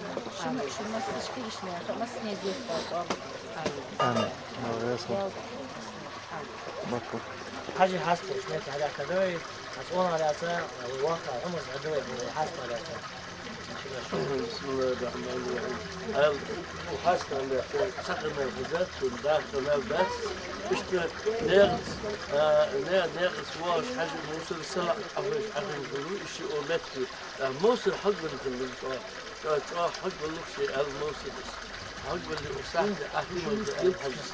Шуна, шуна массанена, шуна массане духьал. Амин. Амин. Молодец. Баркал. Хьажий, хьаста, шуна хьадаьхкад вай, аз къонах лаьца, ваха, Ӏумар зӀадавай, хьаста лаьца. بسم الله الرحمن الرحيم. Ал, у хьаста лаьца, сакъамел хазар, цун дах къамел дац. Иштта наькъаца, а, на-, наькъаца воагӀаш Хьажий Мовсар салаӀа Ӏохайша Ӏохайна хул, иши о метте. А, Мовсар хьагван хилла, чӀоагӀа хьагваллалаш, аьлар Мовсара. Хьагвале, укх сахьте ахимал да, аьлар Хьажас.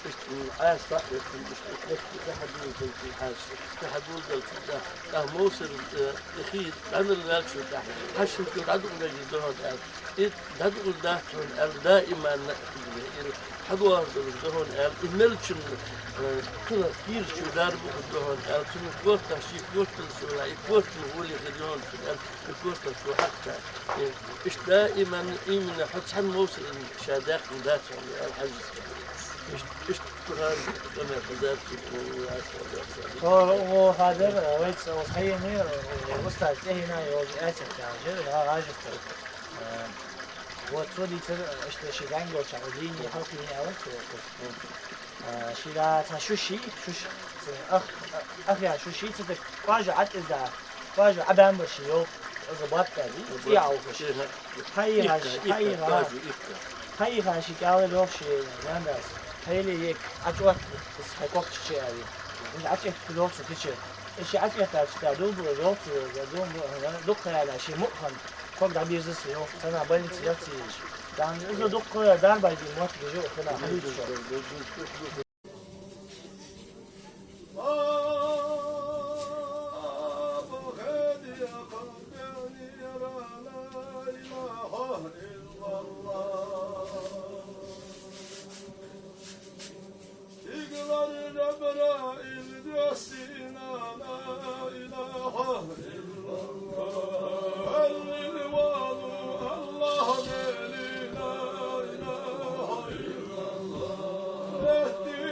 Иштта, м, Ӏаса дӀа а хетта, иштта, иштта, иштта хьадувлаш далча Хьажас, иштта хьадувлаш далча, тӀаккха Мовсар, э, хий дӀанарваьлча тӀехьа, Хьажа, шун кӀал дӀадукъадергда хьона, аьлар. Из дӀадукъадергдац хьона, аьлар, даиман а хӀама, из хьадоагӀаш долаш да хьона, аьлар, из мел чун, э, цунах кийрача дарба хургда хьона, аьлар, цун корта, ший корта чу, из корта хьола хургда хьона, аьлар. Из корта чу хьакхача, э, иштта даиман, именно хьо цхьан Мовсарна ша даьккха дац хьона, аьлар Хьажас. Иштта, иштта Къуръан къамаьл хазар цу. Тхо гӀо хадер, вайца оз хайна, э, устаз тӀехьенна йолча аьттехьа яхаш, я гӀажар тара. Э, вот цо дийцар, иштта ший гангалча лийни хьалкхийна аьлар цо. А, ший да цхьа шуш, шуш, ах, ах я шуш, цу тӀа кӀоажа ӀатӀизда, кӀоажа Ӏабаьннаб ший йол, из баттади, цӀи Ӏовхаш. Хьайха, хьайха, хьайха ший кӀалхара йоах ший наьнас. Хьайла ек, Ӏачуотта, из хьай ког чу аьле. Из Ӏачуотта йоах цу хи чу. Из ший Ӏачуоттача тӀа дулбу йоах цу, дулбу, дукха яла ший мукъа хинна. Ког дӀабирзар са йоах, цхьаннахьа больнице яц из. Дан из дукха дарбади мотт гижу хана хьалуьйту шо. Игла Жабраил доссийна, لا إله إلا الله. Аллилвалу Аллахь бели, لا إله إلا الله. Бехти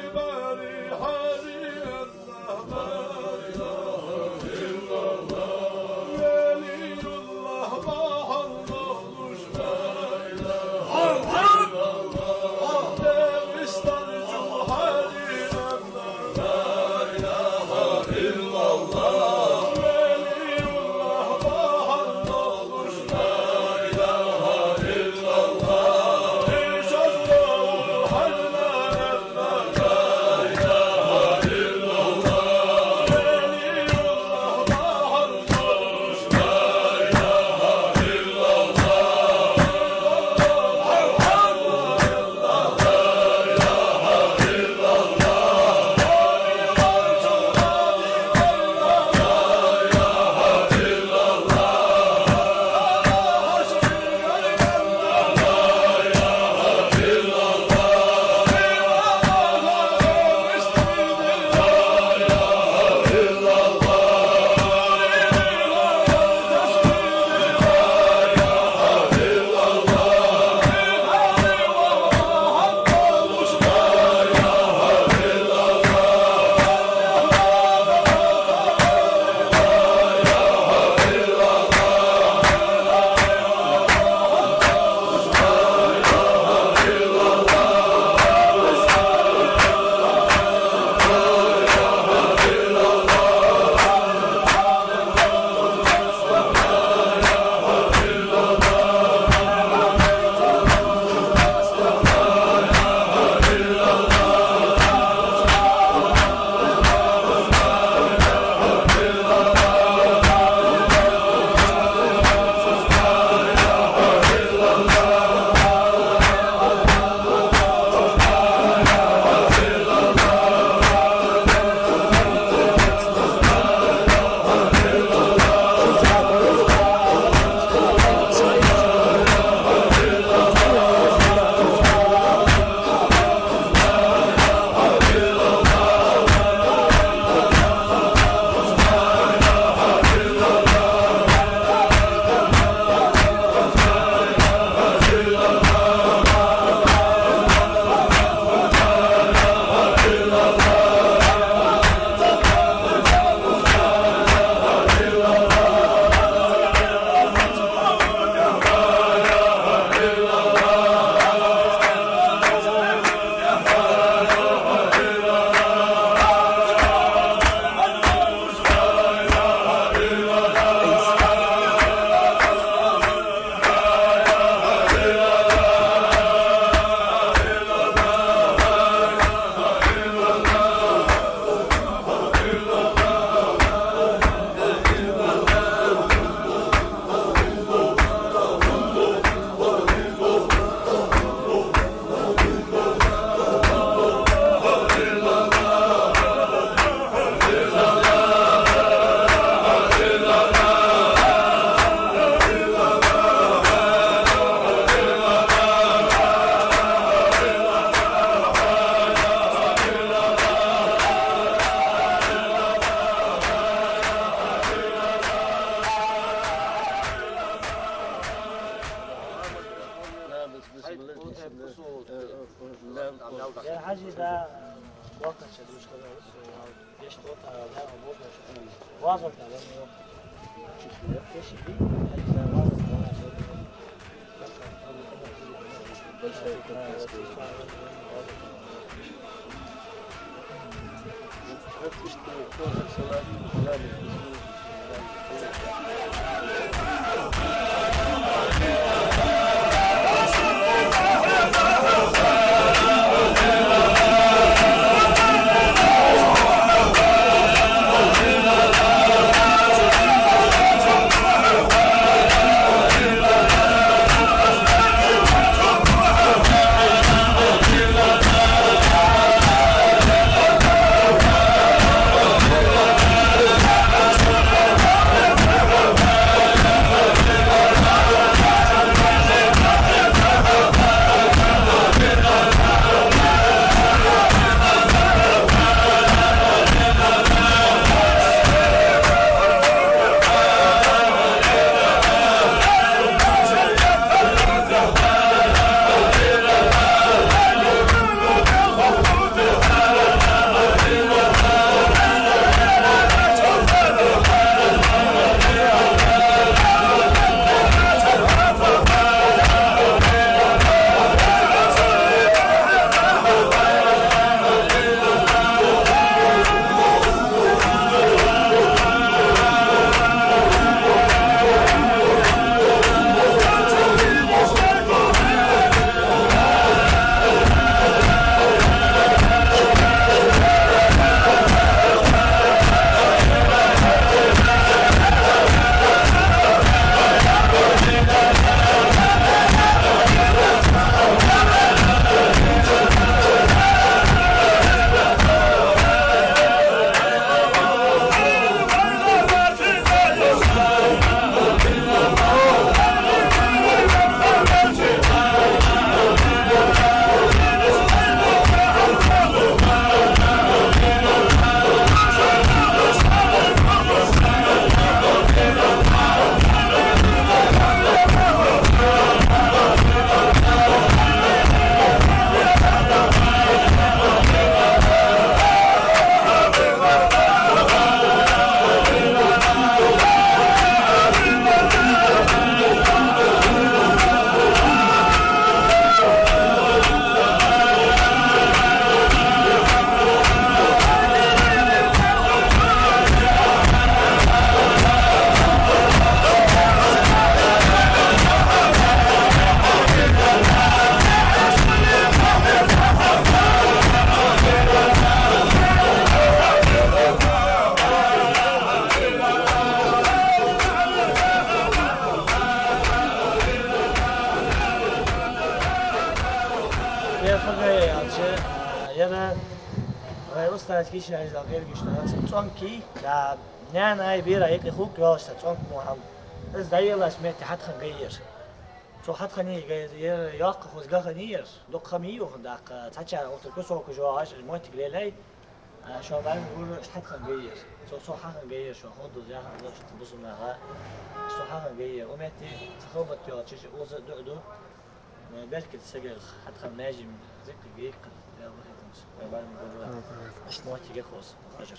Э, э, э, э, да, да. Я хьажи да, вахтача душ хазар, э, ешт вот, а, да, вот, э, вазар да, да, ну. Еши би, хьажи да, вазар да, да. Ер хӀама яьлча, ер вай устаз Кишаев Ӏийзал гергаш да, цӀонки, да, наьна ай бера юкъе хукъ йолаш цӀонк мо хьал. Из дӀаеллача метте хьатӀахьа гай ер. Цо хьатӀахьа гай ер, йоккха хоза гаха ер. Дукха хӀама йий юха даккха, цхьачар оттар кусок уж вагӀаш, моттиг лелай. А, шо бӀарга гур, иштта хьатӀахьа гай ер. Цо, цо хьахьа гай ер, шо хӀама дуза яхар, иштта бусурмага. Цо хьахьа гай ер. Укх метте цхьа халбат йолча, укхаза дуӀа ду. Э, беркат сагах хьатӀахьа маьждиг зикка гайккха, я вахитамс. Вай бӀарга гур. Иштта моттиг я хоза, хажар.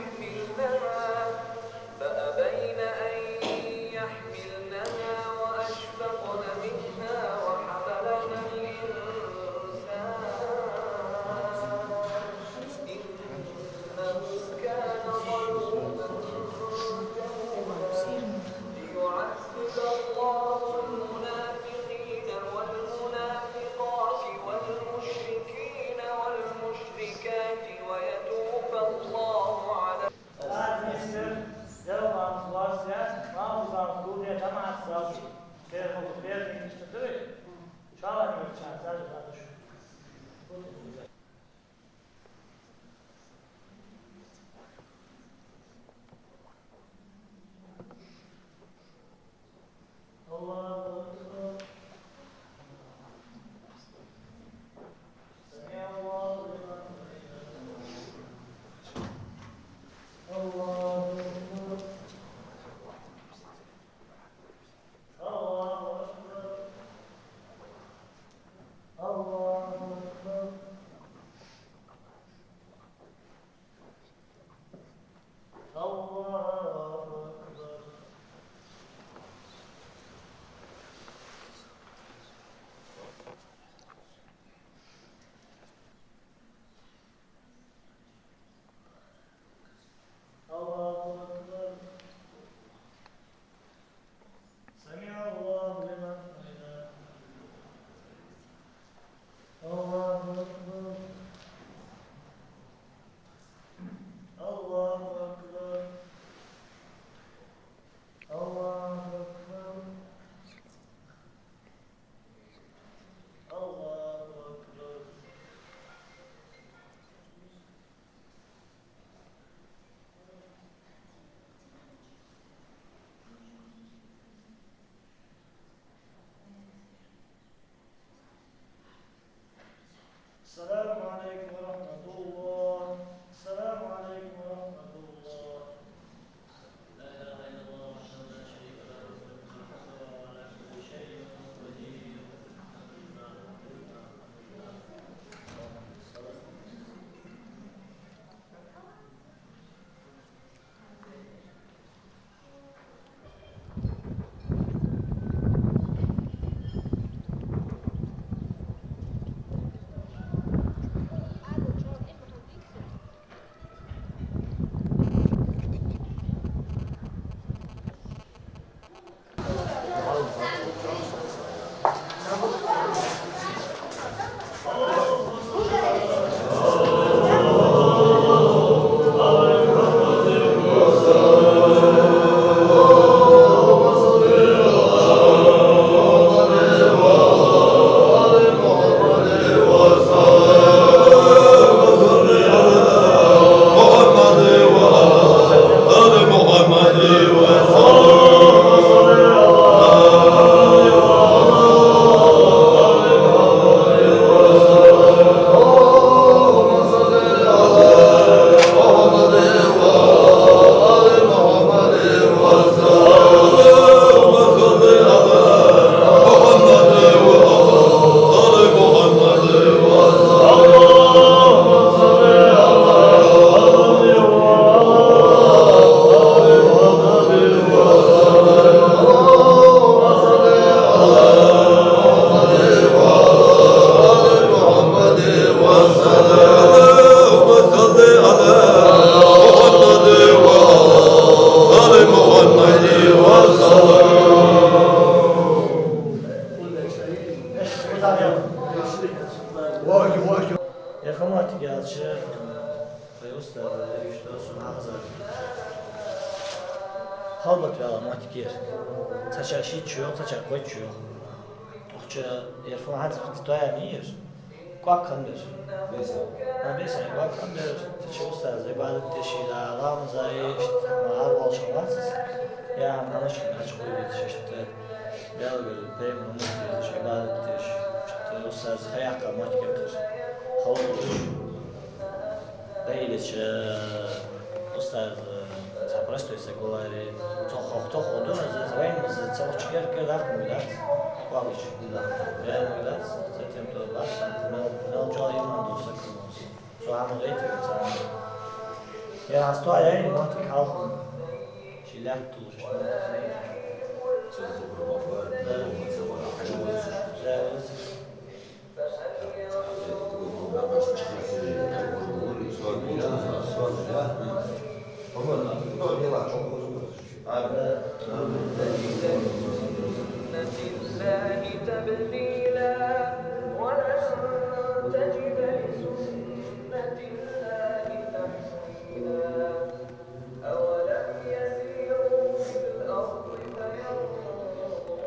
يحملنها فأبين أن يحملنها وأشفقن منها وحملها الإنسان إنه كان ظلوما جهولا. ليعذب الله المنافقين والمنافقات والمشركين والمشركات ويتوب الله على Аз мистер, дел мамс варсья, мамс варс гулде жамаат залчи. الله أكبر. سمع الله لمن حمده. الله أكبر. الله أكبر. الله أكبر. الله أكبر. الله أكبر. سمع الله لمن حمده. الله أكبر. الله أكبر. الله أكبر. الله أكبر. السلام عليكم ورحمة الله. السلام عليكم ورحمة الله. لا إله إلا الله وحده لا شريك له، له الملك وله الحمد وهو على كل شيء قدير. Ер хӀама тӀа аьлча, вай устаза, иштта сона хьахезар. Халбат вала моттиг я ер. Цхьачар шийтта шу йоах, цхьачар кхойтта шу йоах. Укх чу ер фу хӀанз тоаяьннай ер. КӀоаг хиннаб ер. Беса? А, беса, кӀоаг хиннаб ер. Цу чу устаза Ӏибадат деш, ламаза, иштта, ма, ара волаш вац из. Е хӀама хьанаш хӀама хьачукхувлийташ, иштта Даьлагара пайхамара уммат дезаш, Ӏибадат деш, иштта устаза ха яьккха моттиг я ер. Халбат. Дайдача, устаз, цхьа простой саг валаре, цох хох тохо ду, аз вайна, аз ца вахача кер-кер даха ма дац, кӀоагаш. Бер ма дац, затем то бац, мел, мел чӀоагӀа иман дола саг хиннав из. Цо хӀама гӀайта веза царна. Е аз тоаяьй, моттиг хьалха. Ши лаьтта туллаш. Да. Да. سنة الله تبديلا، ولن تجد لسنة الله تحويلا. أولم يسيروا في الأرض فينظروا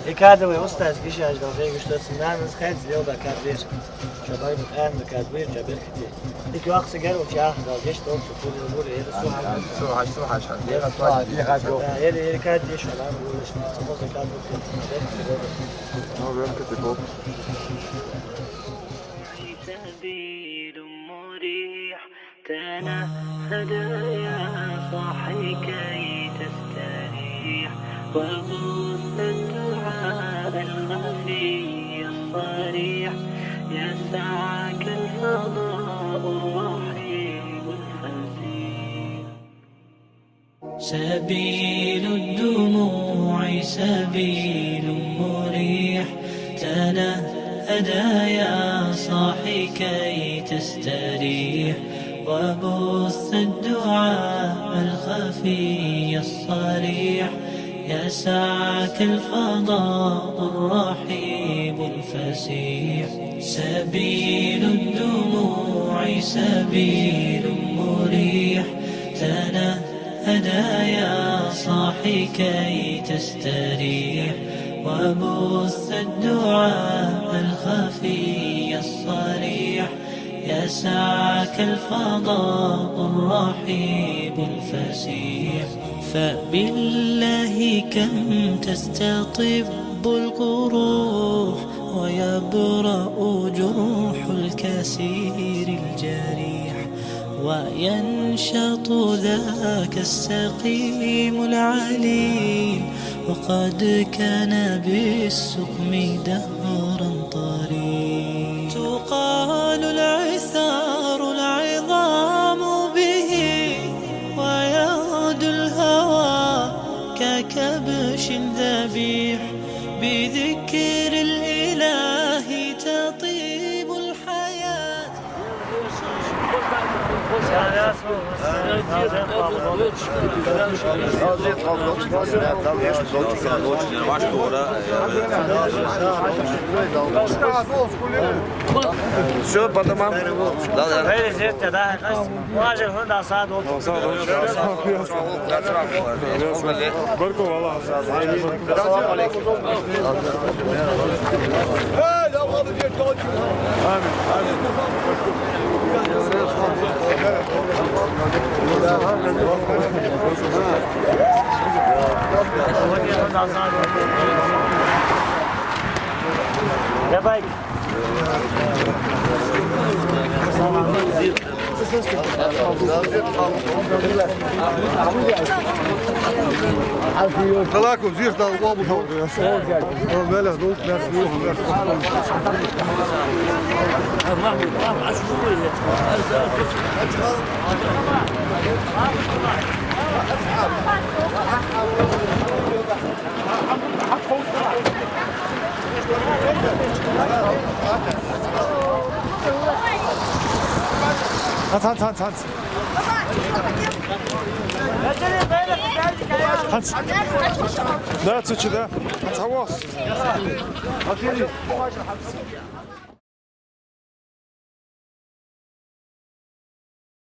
Из кад вай устаза гешт дала вай гуш доацаш, нанас хайца леладаь кад вар. Шо баргба аьнна кад вар, шо беркате. Дика йоах са гервал чахь дала гешт долчу пурел гур, эр су хьан. Су хьан, су хьан, хьан. Эр, эр кад деш вала, гуш, ца хоза кад вар. Ну, беркате бо. سبيل مريح، تنهد يا صاحي كي تستريح، وبث الدعاء الخفي الصريح، يسعك الفضاء الرحيب الفسيح. سبيل الدموع سبيل مريح، تنهد يا صاحي كي تستريح، وبث الدعاء الخفي الصريح، يسعك الفضاء الرحيب الفسيح. سبيل الدموع سبيل مريح، تنهد يا صاحي كي تستريح، وبث الدعاء الخفي الصريح، يسعك الفضاء الرحيب الفسيح. فبالله كم تستطب القروح، ويبرأ جرح الكسير الجريح، وينشط ذاك السقيم العليل، وقد كان بالسقم دهرا طريل. تقال العثار العظام به، ويغدو الهوى ككبش ذبيح، بذكر الإله تطيب الحياة. Всё, по домам. Да, да. Мухьажир, хӀунда сад волчу? Баркалла. Ассаламу алейкум. Амин. Амин. Давай. Талаку зих дал къобу шо. О, меле, ну, меле, ну, меле. Хьанз, хьанз, хьанз, хьанз. Хьанз. Да, цу чу, да. Хьанз хьавос.